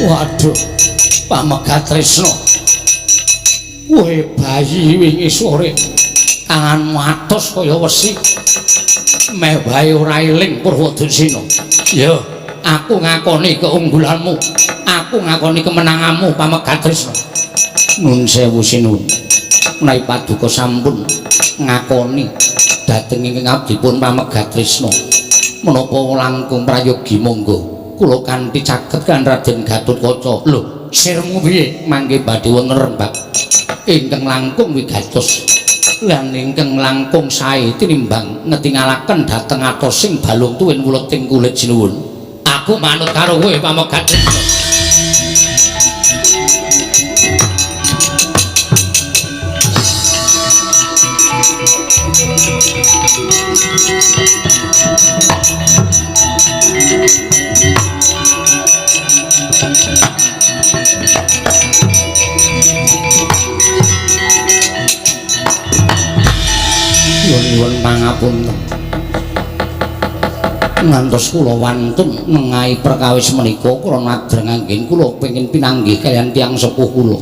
Waduh, Pamegat Tresna. Kowe bayi wingi sore tanganmu atos kaya wesi. Meh wae ora eling Purwodursina. Ya, aku ngakoni keunggulanmu. Aku ngakoni kemenanganmu Pamegat Tresna. Nun sewu sinuwun. Menawi paduka sampun ngakoni dhateng ingkang abdipun Pamegat Tresna. Menapa langkung prayogi monggo kula kanthi caket kan Raden Gatotkaca. Lho, sirmu piye? Mangke badhe wonten rembag ingkang langkung wigatos lan ingkang langkung sae tinimbang ngetingalaken dhateng atosing balung tuwin wuleting kulit sinuwun. Aku manut karo kowe Pamegat Tresna. Nyuwun pangapunten. Ngantos kula wantun nengahi perkawis menika kula nadreng anggen kula pengin pinanggih kaliyan tiyang sepuh kula.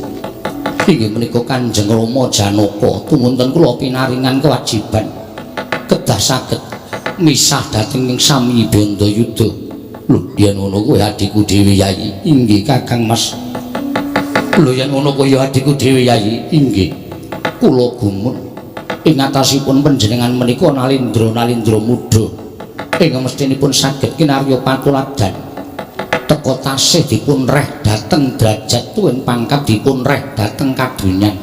Inggih menika Kanjeng Rama Janaka. Tumunten kula pinaringan kewajiban kedah saged misah dhateng ing sami Bandayuda. Lho, yen ngono kuwi adhiku dhewe Yayi. Inggih Kakang Mas. Lho, yen ngono kuwi ya adhiku dhewe Yayi. Inggih. Kula gumun ing atasipun panjenengan menika nalindra-nalindra muda ingkang mestinipun saged kinarya patuladan teka tasih dipun reh dhateng derajat tuwin pangkat dipun reh dhateng kadonyan.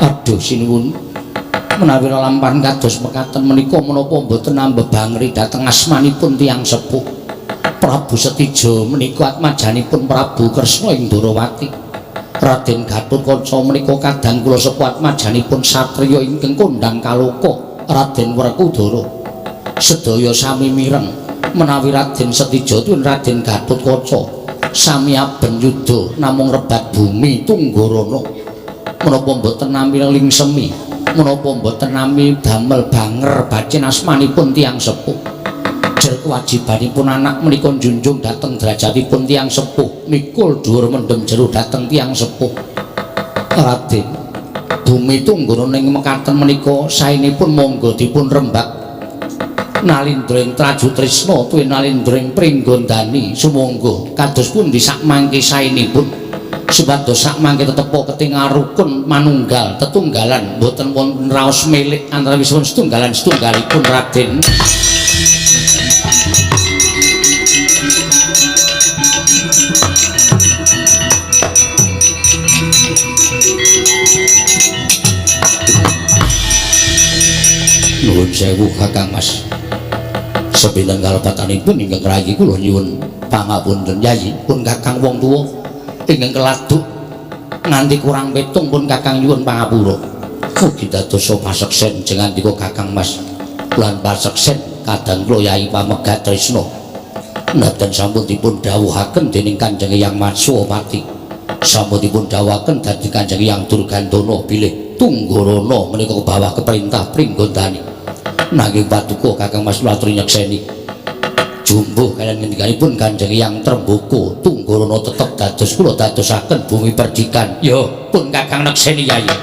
Aduh sinuwun, menawi lelampahan kados mekaten menika menapa mboten ambebangri dhateng asmanipun tiyang sepuh Prabu Setija menika atmajanipun Prabu Kresna ing Ndorowati. Raden Gatotkaca menika kadang kula sepuh atmajanipun satriya ingkang kondhang kaloka Raden Werkudara. Sedaya sami mireng menawi Raden Setija tuwin Raden Gatotkaca sami aben yuda namung rebat bumi Tunggarana. Menapa mboten nami lingsemi, menapa mboten nami damel banger bacin asmanipun tiyang sepuh. Jer kewajibanipun anak menika njunjung dhateng derajatipun tiyang sepuh, mikul dhuwur mendem jero dhateng tiyang sepuh. Raden, bumi Tunggarana ing mekaten menika saenipun monggo dipun rembag nalindra ing Traju Tresna tuwin nalindra ing Pringgondani sumangga kados pundi sakmangke saenipun supados sakmangke tetepa ketingal rukun manunggal tetunggalan mboten wonten raos milik antawisipun setunggalan setunggalipun Raden. Nuwun sewu Kakang Mas. Sepinten kalepatanipun ingkang rayi kula nyuwun pangapunten Yayi pun Kakang wong tuwa ingkang keladuk nganti kurang pitung pun Kakang nyuwun pangapura. Mugi dados paseksen jengandika Kakang Mas lan paseksen kadang kula Yayi Pamegat Tresna. Nadan sampun dipun dawuhaken dening Kanjeng Hyang Matswapati. Sampun dipun dawuhaken dhateng Kanjeng Hyang Durgandana bilih Tunggarana menika bawah keperintah Pringgondani. Nanging paduka Kakang Mas latri nyekseni jumbuh kaliyan ngendikanipun Kanjeng Hyang Tremboko Tunggarana tetep dados kula dadosaken bumi perdikan. Ya pun Kakang nekseni Yayi.